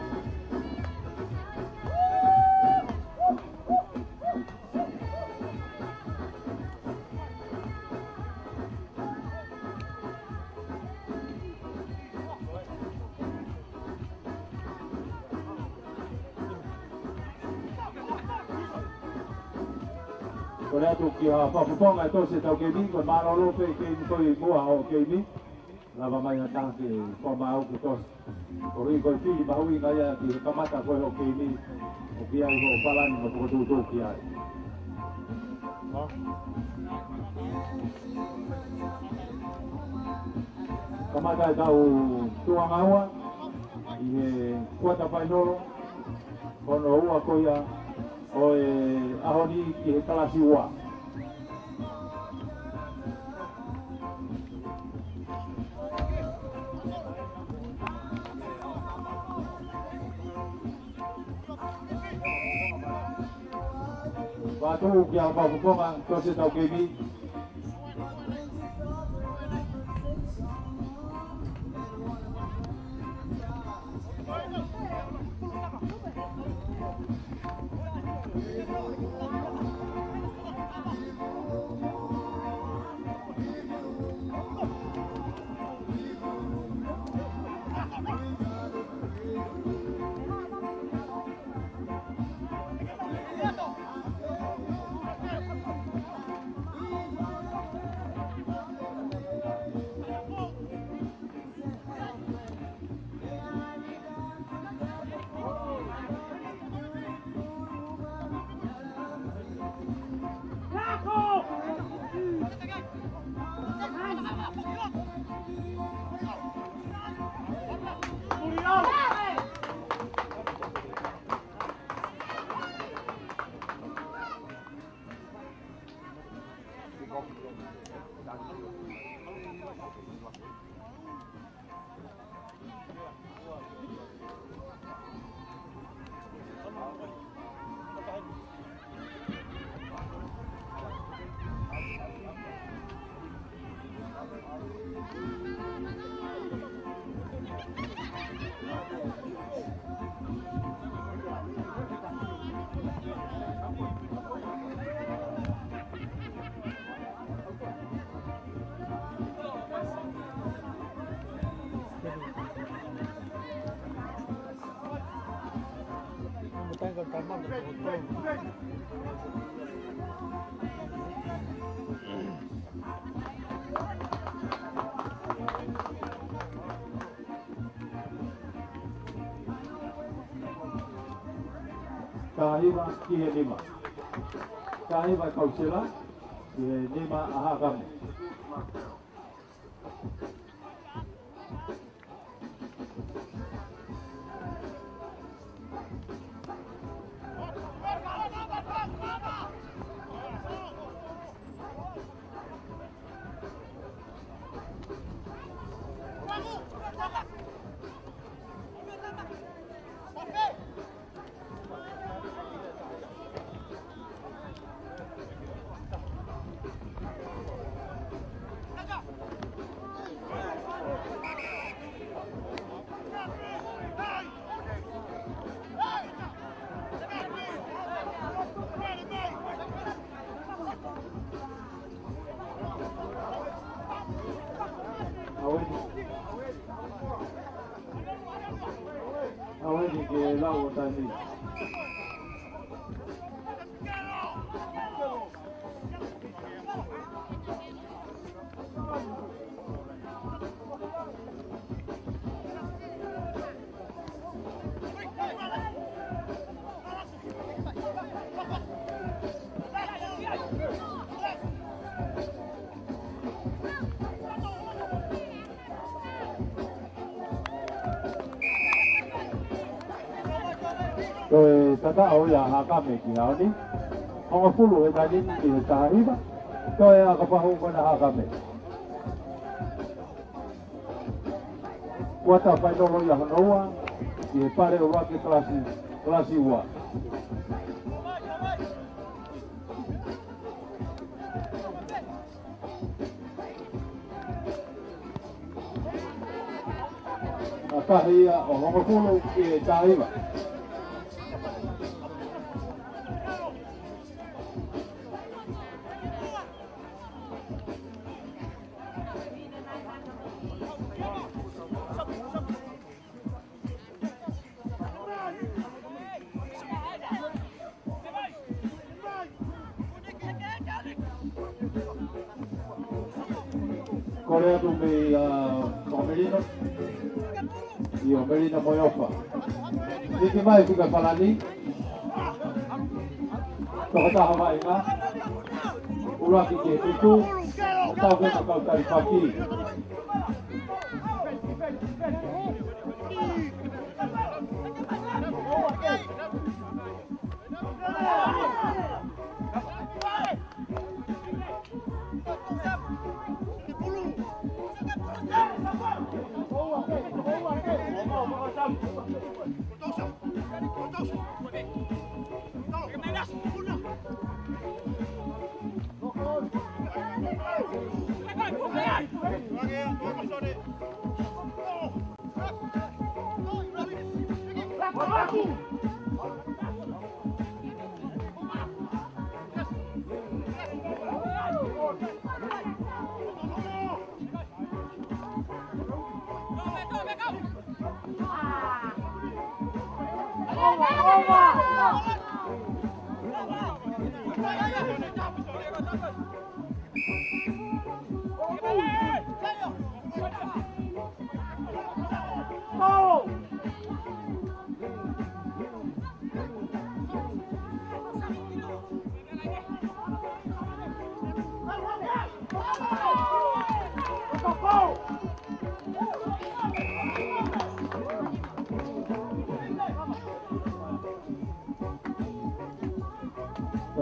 Kole atu ki ha fakafofonga e tosi e tau keimi, ko e mālōlō pē keimi ko ē ʻi muʻa ʻo keimi. Lava mai ha taha ke fakamaau ke tosi. Koeʻuhi ko e fili mahuʻinga ia ki he kamata ko ē ʻo keimi, ʻoku ʻi ai hoʻo palani mo e fokotuʻutuʻu ki ai. Kamata e tau tuʻunga ua ʻi he kuata fainolo, hono ua ko ia ʻo e ʻaho ni ki he kalasi ua. Vatu ki ha fakafofonga e tosi e tau keimi. Taha hiva ki he nima. Taha hiva Kausela ki he nima ʻa Haʻakame. ʻAueni. ʻAueni ke lau ʻo taimi. Ko e tataʻo ia ʻa Haʻakame ki he ʻaho ni. Hongofulu he taimi ni ki he taha hiva. Ko e ʻakapahu ko ena ʻa Haʻakame. Kuata fainolo ia hono ua, ki he pale ʻuluaki kalasi, kalasi ua. ʻAkahi ia ʻo hongofulu ki he taha hiva. Kole atu mei, ʻa, Melino. ʻIo, Melino mo e ʻOfa. Hiki mai Fuka Palani. Tokotaha mai na. ʻUluaki ki he fitu. Tau ke kau talifaki.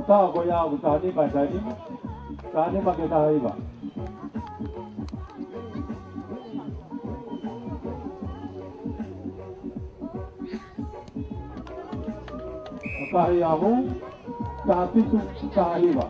Tatau ko ia ʻoku taha nima, taha nima. Taha nima ki he taha hiva. Taha hiva, taha fitu, taha hiva.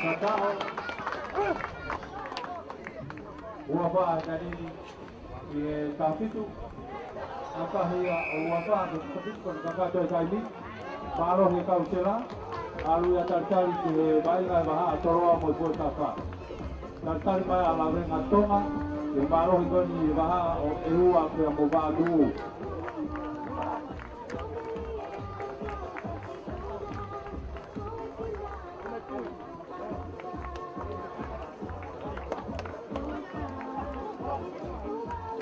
Tatau. Ua fā ʻa e taha nima ki he taha fitu. ʻAkahi ia ʻo ua fā, ko e taha fitu ko e kakato e taimi. Mālohi e kau sela. ʻAlu ia talitali ki he vaʻinga e vahaʻa Toloa mo e Fuekafa. Talitali mai ʻa Lavenga Tonga, ke mālohi ko eni e vahaʻa ʻo ʻEua pea mo Vātuʻu.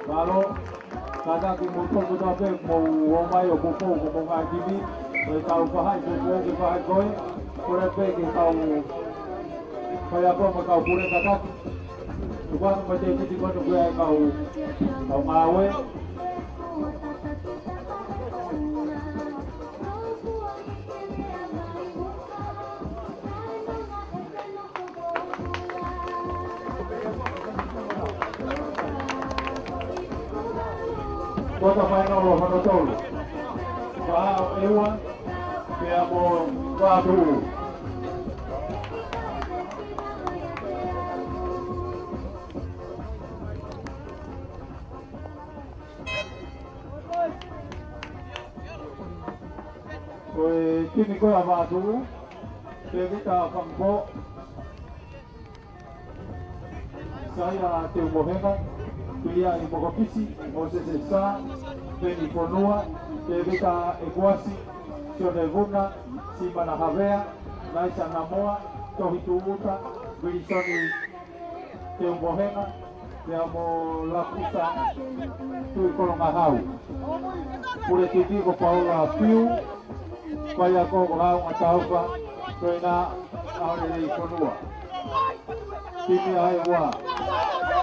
Mālō, kātaki mo tō mo tō pē mo ō mai ʻo poupou ko mo ngaahi kimi, ʻo e tau fahaʻi poupou ke fahaʻi koe, kole pē ke tau fai ako mo kau pule kātaki. Tuku atu mo e tētiti ko eni ko e kau, kau ngāue. Quarter final ʻo hono tolu. Vahaʻa ʻEua, pea mo Vātuʻu. Ko e timi ko ia ʻa Vātuʻu, Tēvita Fangpo, Saia Teumohenga, Piliaʻi Mokopisi, Mōsese Sā, Peni Fonua, Tēvita ʻEkuasi, Sione Vuna, Simana Havea, Naisa Namoa, Tohi Tuʻuta, Vilisoni Teumohenga, pea mo Lakusa Tuʻikolongahau. Pule timi ko Paula Piu, faiako ko Launga Taufa, Toina ʻAolelei Fonua. Timi ʻa e ua,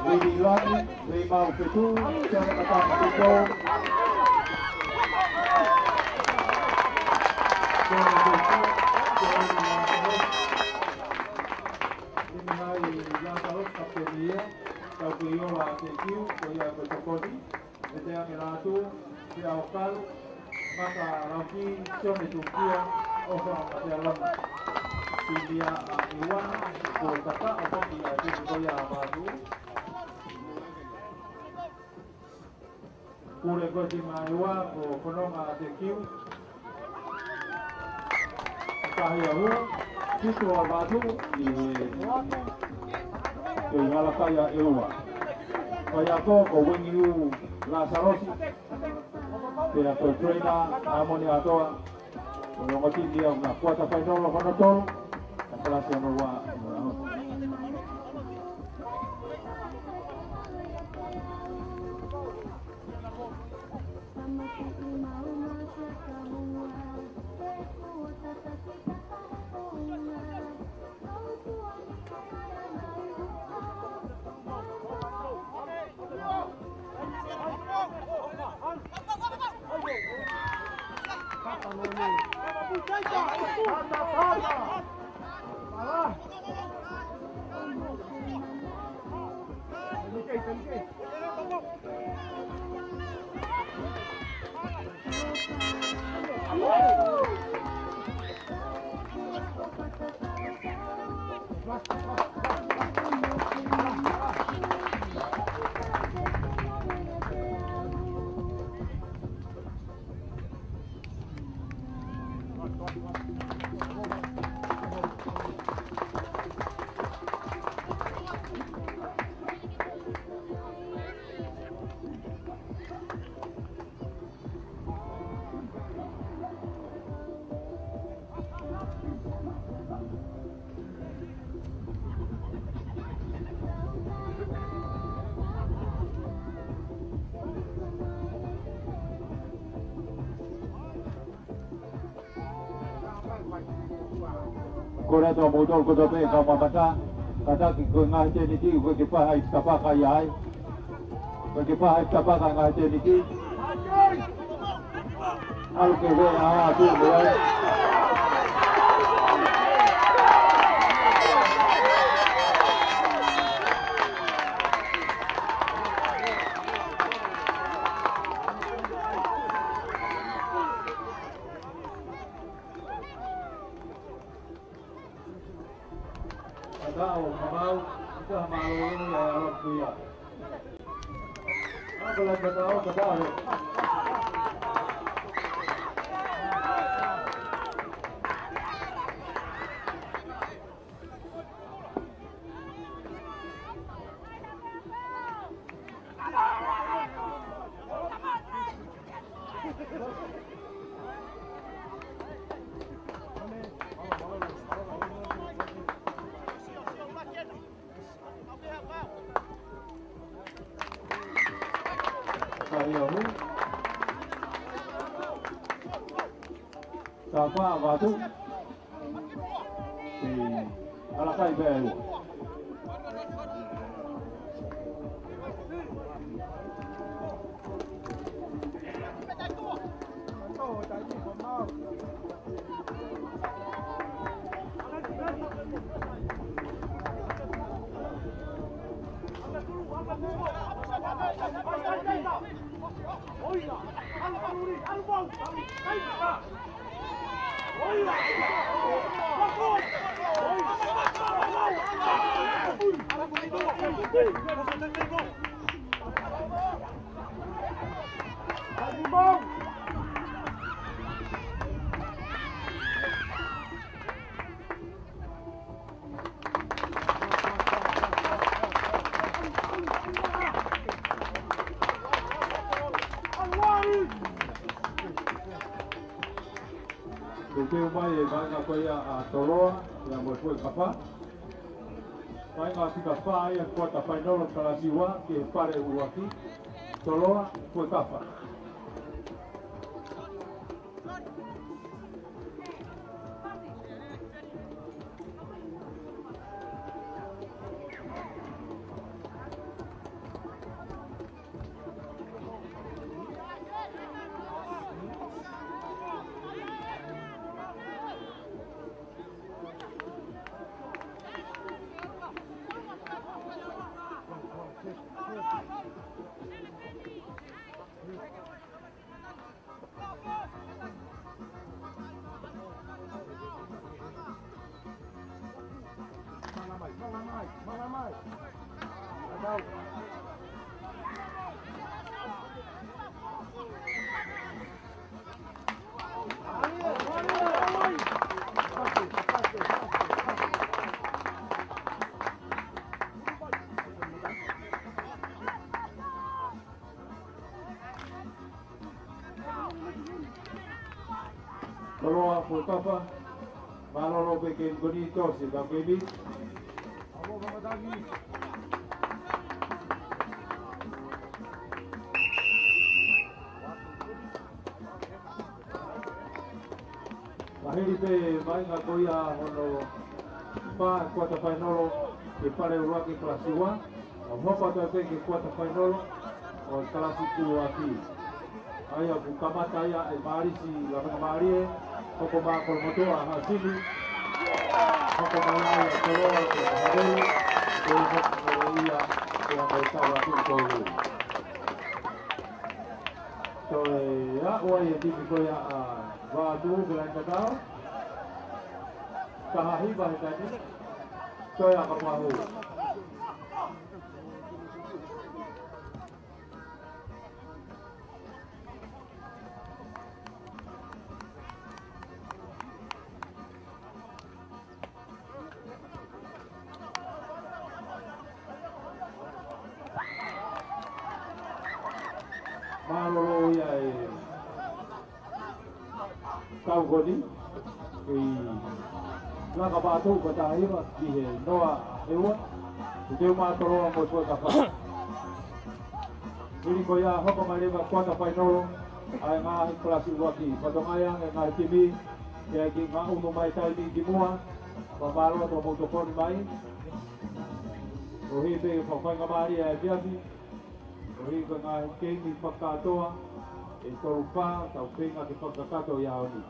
Vili Lani, Veimau Petu, Sione Katani Tukou. Timi ʻa e Lazarus, kapiteni ia, Taukuiola Tekiu, ko ia ko e tokoni. Pete ange Lātū, Pea ʻOkalu, Maka Lauki, Sione Tukia, ʻOfa Matealona. Timi ʻa ʻEua, ko e tapa ʻo e poki ʻa e timi ko ia ʻa Vatu. Pule ko e timi ʻa ʻEua, ko Fononga Tekiu. Tahi ʻa Hū, Tito ʻa Vatu, ʻi he, ʻi he ngalakai ʻa ʻEua. Faiako ko Wingiu Lasarosi, pea ko Trainer ʻa Moni Atoa, ko e ongo timi ia ʻa e quarter final ʻo e hono tolu, ʻa e kalasi hono ua. Kole atu ʻa moutolu kotoa pē kau mamata, kātaki ko e ngaahi tēniti, ʻoku ʻikai ke pā ha ʻifi tapaka ia ai. ʻOku ʻikai ke pā ha ʻifi tapaka ngaahi tēniti. ʻAlu ke vea atu mo ai. Ka tau mamau, ʻi ka mālōlō ia ʻa e ʻaloku ia. Ka ko lai ka tau, ka tau. Ka ia hu. Tapa Vatu. Ē, ʻalakai pē ʻEua. Teuteu mai e vaʻinga ko ia ʻa Toloa, ia mo Fuekafa. Vaʻinga fika fā ia kuata fainolo kalasi ua, ki he pale ʻuluaki. Toloa, Fuekafa. Toloa Fuekafa, mālōlō pē ke koni tosi ka kemi. Maheli pē mai ngā ko ia hono fā kuata fainolo ke pale uluaki kalasi ua. ʻO hopo atu pē ki he kuata fainolo ʻo e kalasi tūʻaki. ʻA ia ʻoku kamata ia ʻe Malisi Lavengamālie, hoko mai Kolomotuʻa Hasini, hoko mai ia Toloa ki Havelu, ko ia ko ia ko ia mai Tava ki Tolu. Toe aʻu ai e timi ko ia ʻa Vatu ki laine tatau. Taha hiva he taimi ni. Toe ʻa Kapuahu. Mālōlō ia e kau ko eni. ʻI laka pātou ko taha hiva ki he noa ʻe ua. Te u mātoloa mo Fuekafa. Hili ko ia hoko mai leva kuata fainolo ʻa e ngaahi kalasi ʻuluaki. Fatongia e ngaahi timi ke ʻai ke ngaʻunu mai taimi ki muʻa. Fakamālō atu hoʻomou tokoni mai. ʻOku hili pē fakafaingamālie ʻa e efiafi. ʻOku hili pē ngaahi keimi fakakātoa ʻe tolu fā, tau feinga ke fakakakato ʻi he ʻaho ni.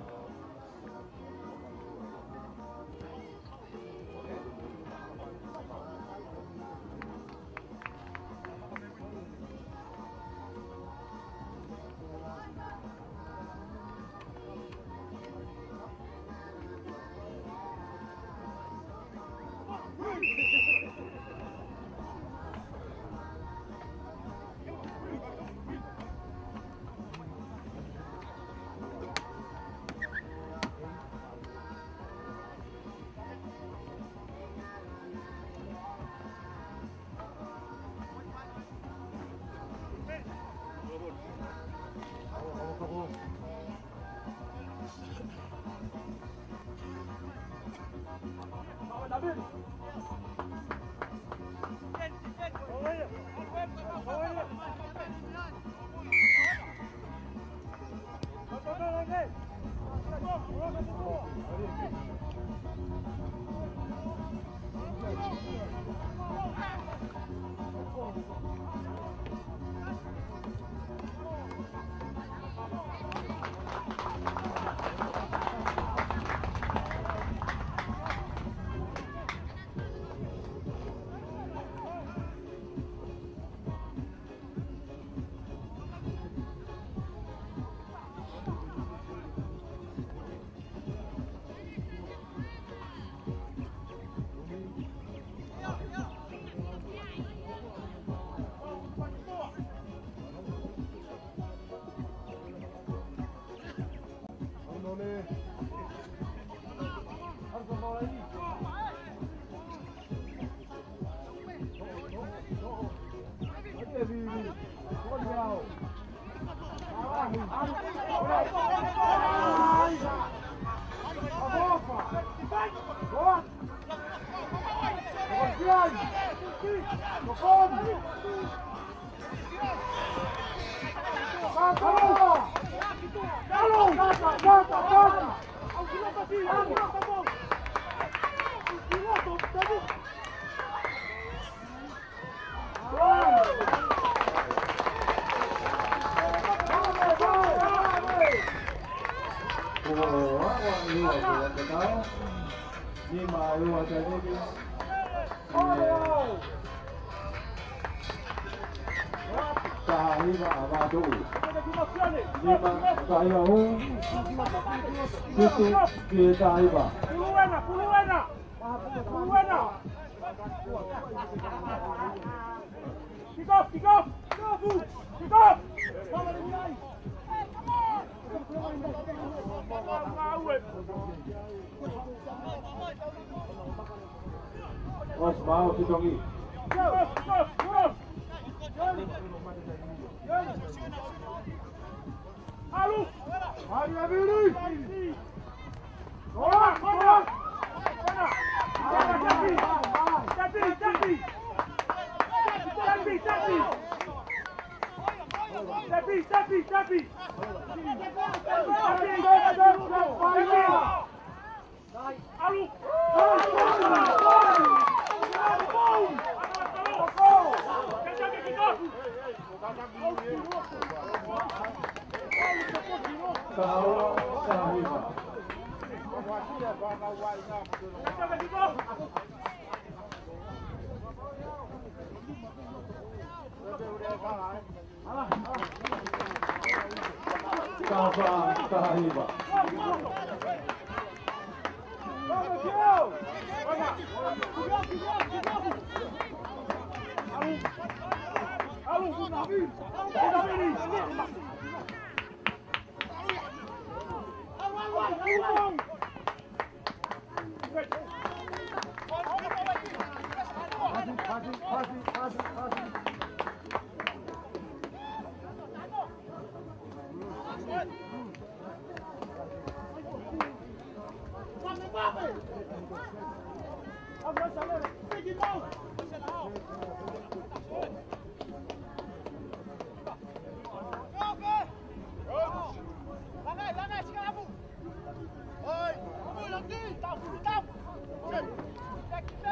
Taha hiva ʻa Vatu. Nima, taha hiva hū. Fitu ki he taha hiva. Puluena, puluena. Puluena. Kick off, kick off, kick off, kick off. Osmao Sitongi. Kick off, kick off, kick off. ʻAlu. Mari Avili. Kola, kola. Tapi, tapi. Tapi, tapi. Tapi, tapi, tapi. Tapi, tapi, tapi. ʻAlu. Kaua, taha hiva. Kafa, taha hiva.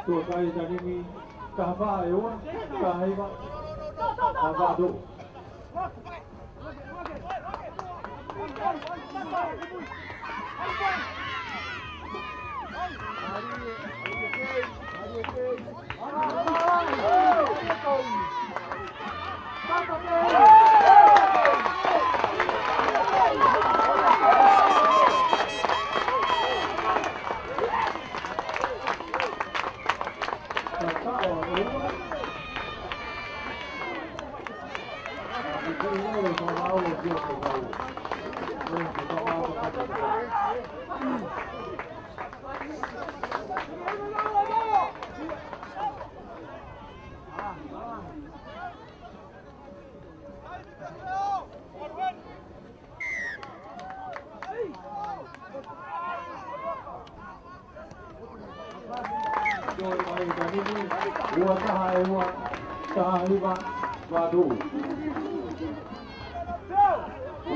Tuʻa kai tanimi, taha fā ʻe ua, taha hiva, taha fā ʻe ua. Ua taha ʻe ua, taha hiva, Vatu.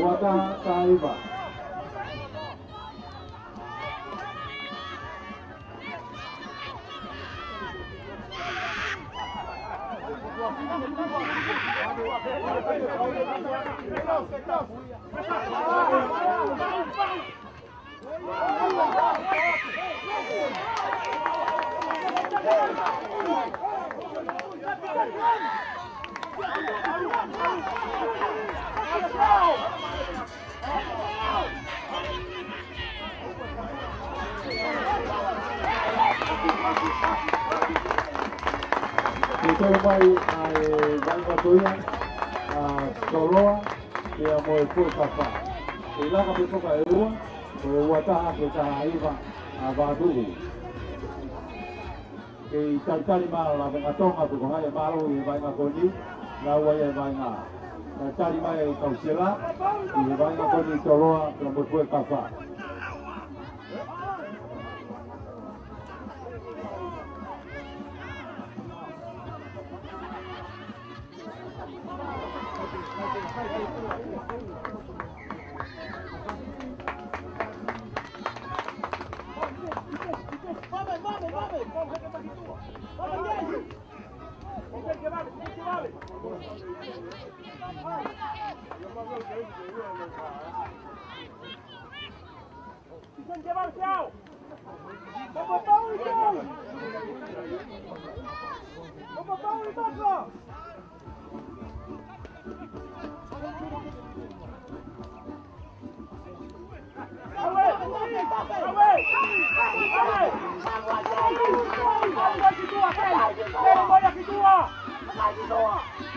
Ua taha, taha hiva. Ke tau mai ʻa e vaʻinga ko ia ʻa Toloa, pea mo e Fuekafa. ʻE laka pē toka ʻe ua, ko e ua taha ki he taha hiva ʻa Vatu. Kei talitali mai ʻa Lavengatonga pe ko hai ʻe mālohi ʻi he vaʻinga ko eni, naʻa ʻi ai e vaʻinga. Talitali mai e kau sela ʻi he vaʻinga ko eni, Toloa pea mo e Fuekafa.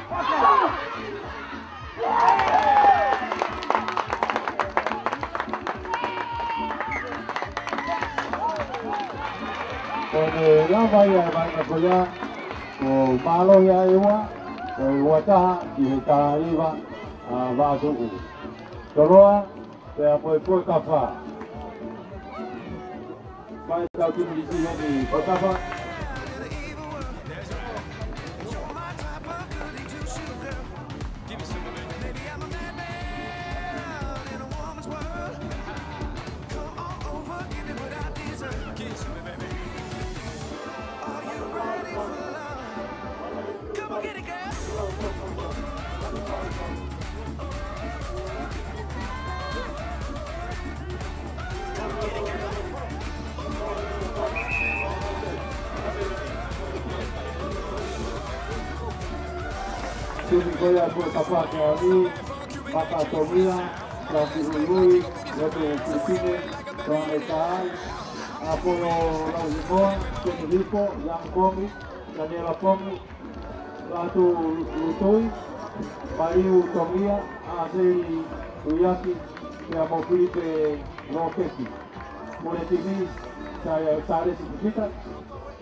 Ko e lava ia e vaʻinga ko ia, ko mālō ia e ua, ko e ua taha ki he taha hiva ʻa Vaʻa Tuʻu. Toloa, pea mo e Foʻi Kafa. Mai tau timi ki heni Foʻi Kafa. Timi ko ia ko e Kafa ke ali, Maka Tomia, Lasi Uiui, Loto Kusine, Tuane Kai, ʻApolo Lauhimoa, Teni Lipo, Iangi Komi, Daniela Komi, Latu Lutui, Maliu Tomia, ʻAseli Uiaki, pea mo Filipe Lopeti. Pule timi, Sa-, Salesi Pipita,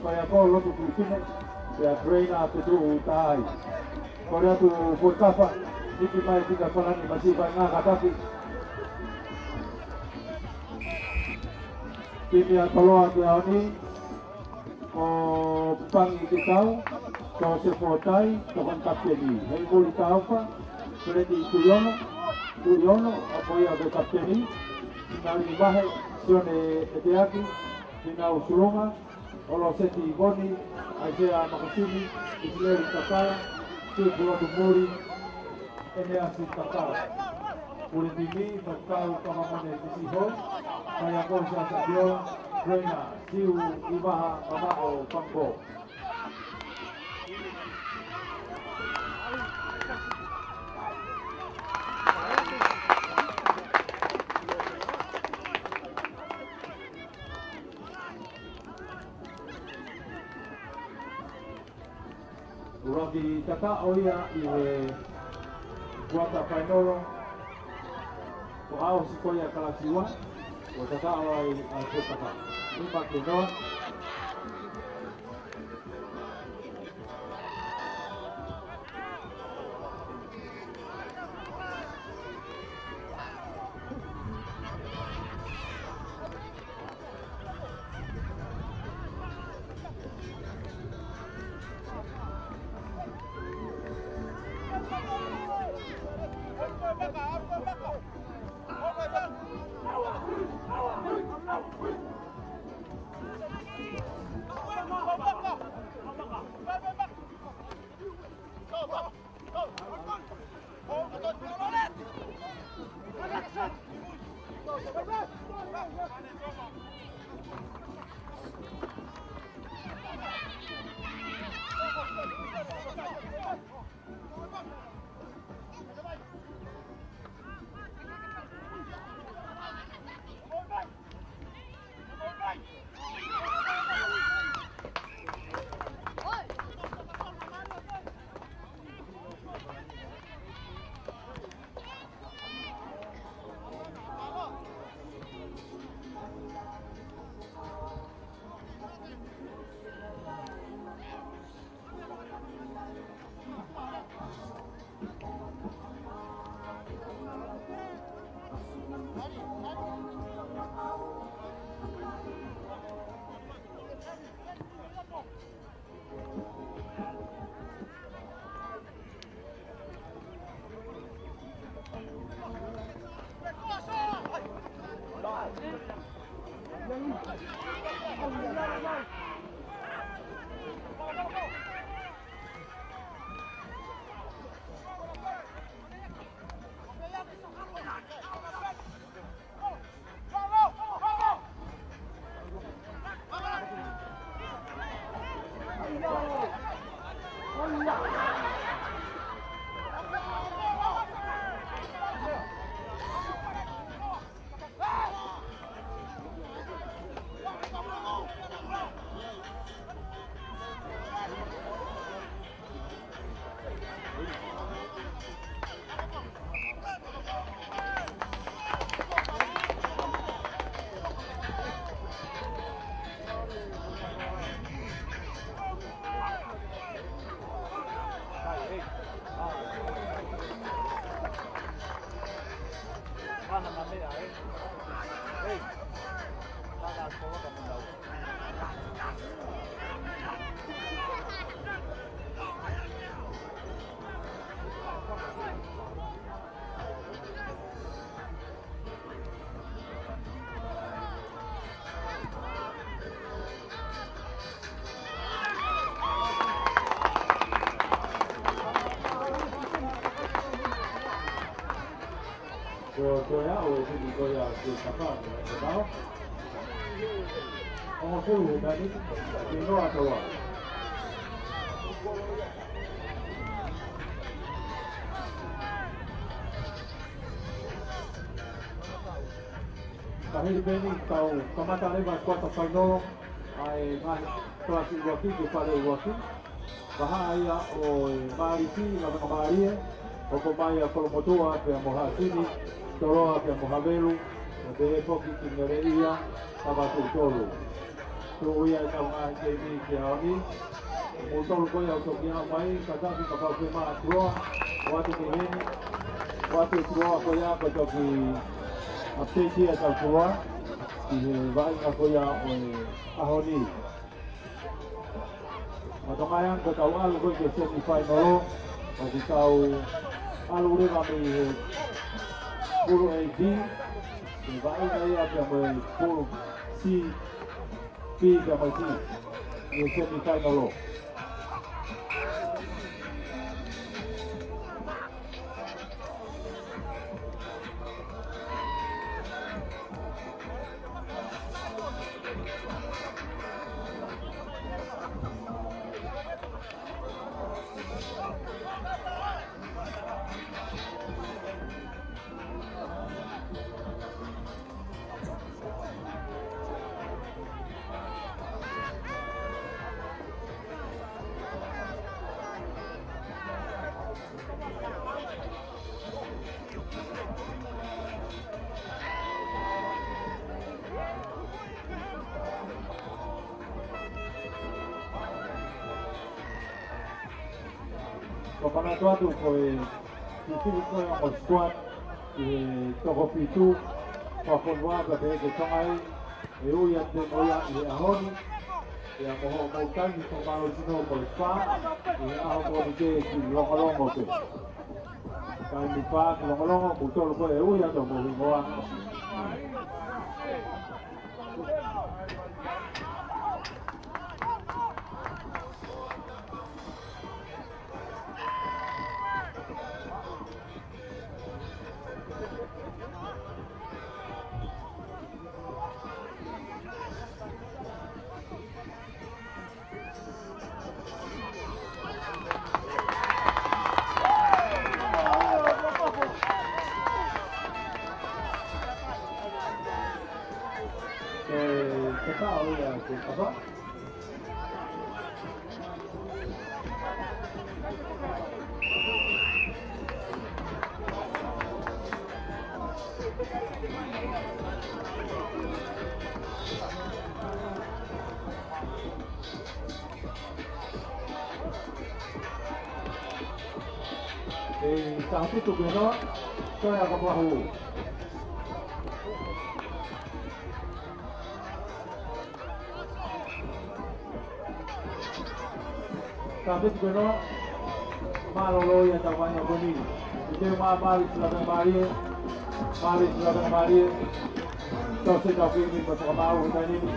Faiako Lotu Kusine, pea Grainer Petuʻu Taai. Kole atu Foʻi Kafa, Niki mai Pita Falani, masiva ngā katapi. Timi ʻa Toloa ke aoni, ko Pangi Kitau, ko Sefo Tai, ko e kapiteni. Hei Muli Taufa, Peleti Tuiono, Tuiono, ʻa ko ia ko e kapiteni. Nali Mahe, Sione Eteaki, Finau Sulunga, ʻOloseti Ivoni, ʻAisea Makasini, ʻIsileli Kakala, Sipulotu Muli, ʻEneasi Kakala. Pule timi, Fakau Kamamone Kisiho, Faiako Siasa Biola, Grainer, Siu Ivaha, Mamaʻo Pangko. ʻUluaki tataʻo ia ʻi he kuata fainolo, ko e ʻaho sikoia kalasi ua, ʻo tataʻo ai ʻa e Foʻi Kafa. Nima ki noa. Ko, ko ia, ʻo e timi ko ia ki Sapa, ko Tau. Hongofulu mā nima, ki noa Toloa. Ka hili pē eni, tau kamata leva e kuata fainolo ʻa e ngaahi kalasi ʻuluaki ki he fale ʻuluaki. Vahaʻa ia ʻo e Maliki, Lavengamālie, hoko mai ʻa Kolomotuʻa pea mo Haʻasini, Toloa pea mo Havelu, pea pehē foki ki Meleʻia, Tavatuʻutolu. Tuʻu ia ʻetau ngaahi timi ki he ʻaho ni. Mou tolu ko ia ʻoku toki aʻu mai, kātaki kapau ʻoku ke maʻu tuloa, ʻoatu ki heni, ʻoatu tuloa ko ia ko e toki update ia ʻetau tuloa, ki he vaʻinga ko ia ʻo e ʻaho ni. Mātuʻaki ange ko ʻetau ʻalu ko ē ki he semifinal, ʻoku tau ʻalu leva mei he pulu A B, ʻi he vaʻinga ia pea mo e pulu C, B pea mo e C, ʻi he semifinal. Ko e manatu atu ko e sisili ko ē ʻa e squad ʻi he toko fitu, ko e fonua ka pehē ki Tonga ē, ʻe ui atu mo ia ʻi he ʻaho ni, ʻi he ʻaho mo hoʻomou taimi ko e mālohi sino ko e fā, ʻi he ʻaho ko eni ke ki Longolongo pē. Taimi fā ki Longolongo, mou tolu ko ē ʻe ui atu hoʻomou hingoa. Ke, ke pau ia ke papa. ʻE, taha fitu ki he noa, toe ʻa Kapuahu. Taha fitu ki he noa, mālōlō ia ʻetau vaʻinga ko eni. ʻOku teu mai Maliki Lavengamālie, Maliki Lavengamālie. Tau sio ki he tau kimi mo e fakamaau he taimi ni.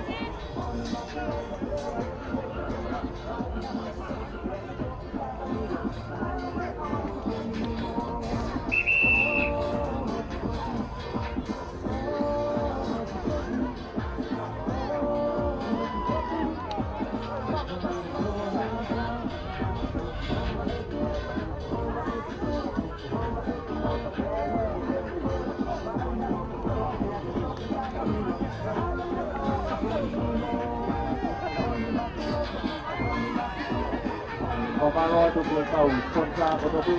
Fakamālō atu ki he kau sponsor kotoa pē.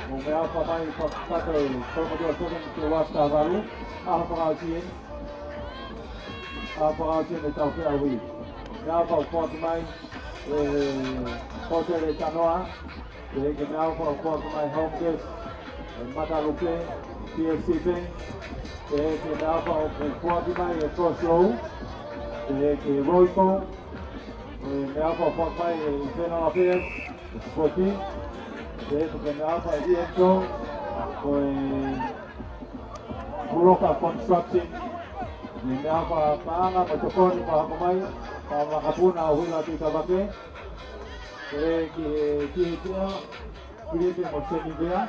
Mo e meʻaʻofa mai fakakakato ʻa e Kolomotuʻa Sevens ki he Wasta Valu. ʻAho fakaʻosi eni. ʻAho fakaʻosi eni ʻetau feʻauhi. Meʻaʻofa ʻoku foaki mai ʻe Hōtele Tanoa. Pehē ki he meʻaʻofa ʻoku foaki mai Home Guest. Matalupe, P S C Bank, pehē ki he meʻaʻofa ʻoku foaki mai ʻe Coslow, pehē ki he Royco, pehē meʻaʻofa ʻoku foaki mai ʻe Internal Affairs, Scotty, pehē ki he meʻaʻofa ʻe Ian Joe, ko e Puloka Construction, pehē meʻaʻofa paʻanga mo e tokoni kuo hoko mai, pea makapuna ʻo Huila Tuʻitavake, pehē ki he, ki he, ki he, Filipe mo Senivea,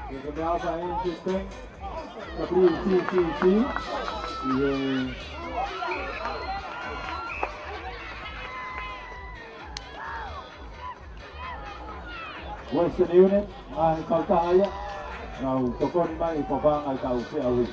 pehē ki he meʻaʻofa ʻe N Z Bank, W C C C, ʻi he Western Union, ngaahi kautaha ia, nau tokoni mai ʻi he paʻanga ʻi he kau feʻauhi.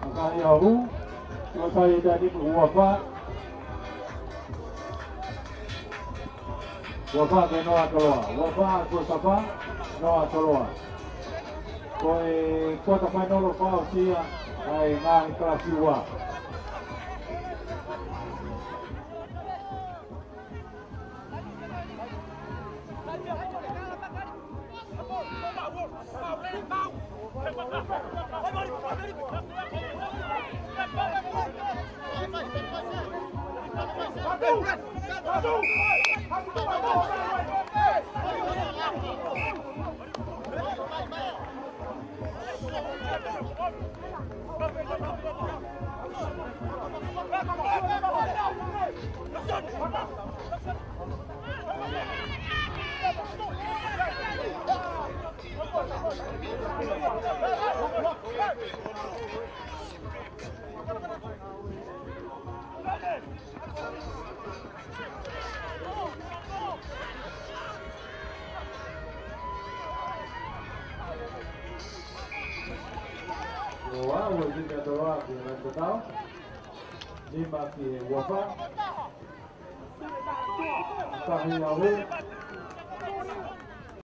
Makaʻi ahu, ko tai dani ko ua fā. Ua fā ke noa toloa. Ua fā ko e safā, noa toloa. Ko e kuata fainolo fakaʻosi ia, ʻa e ngaahi kalasi ua. Ko e timi ʻa Toloa ki he laine tatau. Nima ki he uofā. Tahi ʻauhē.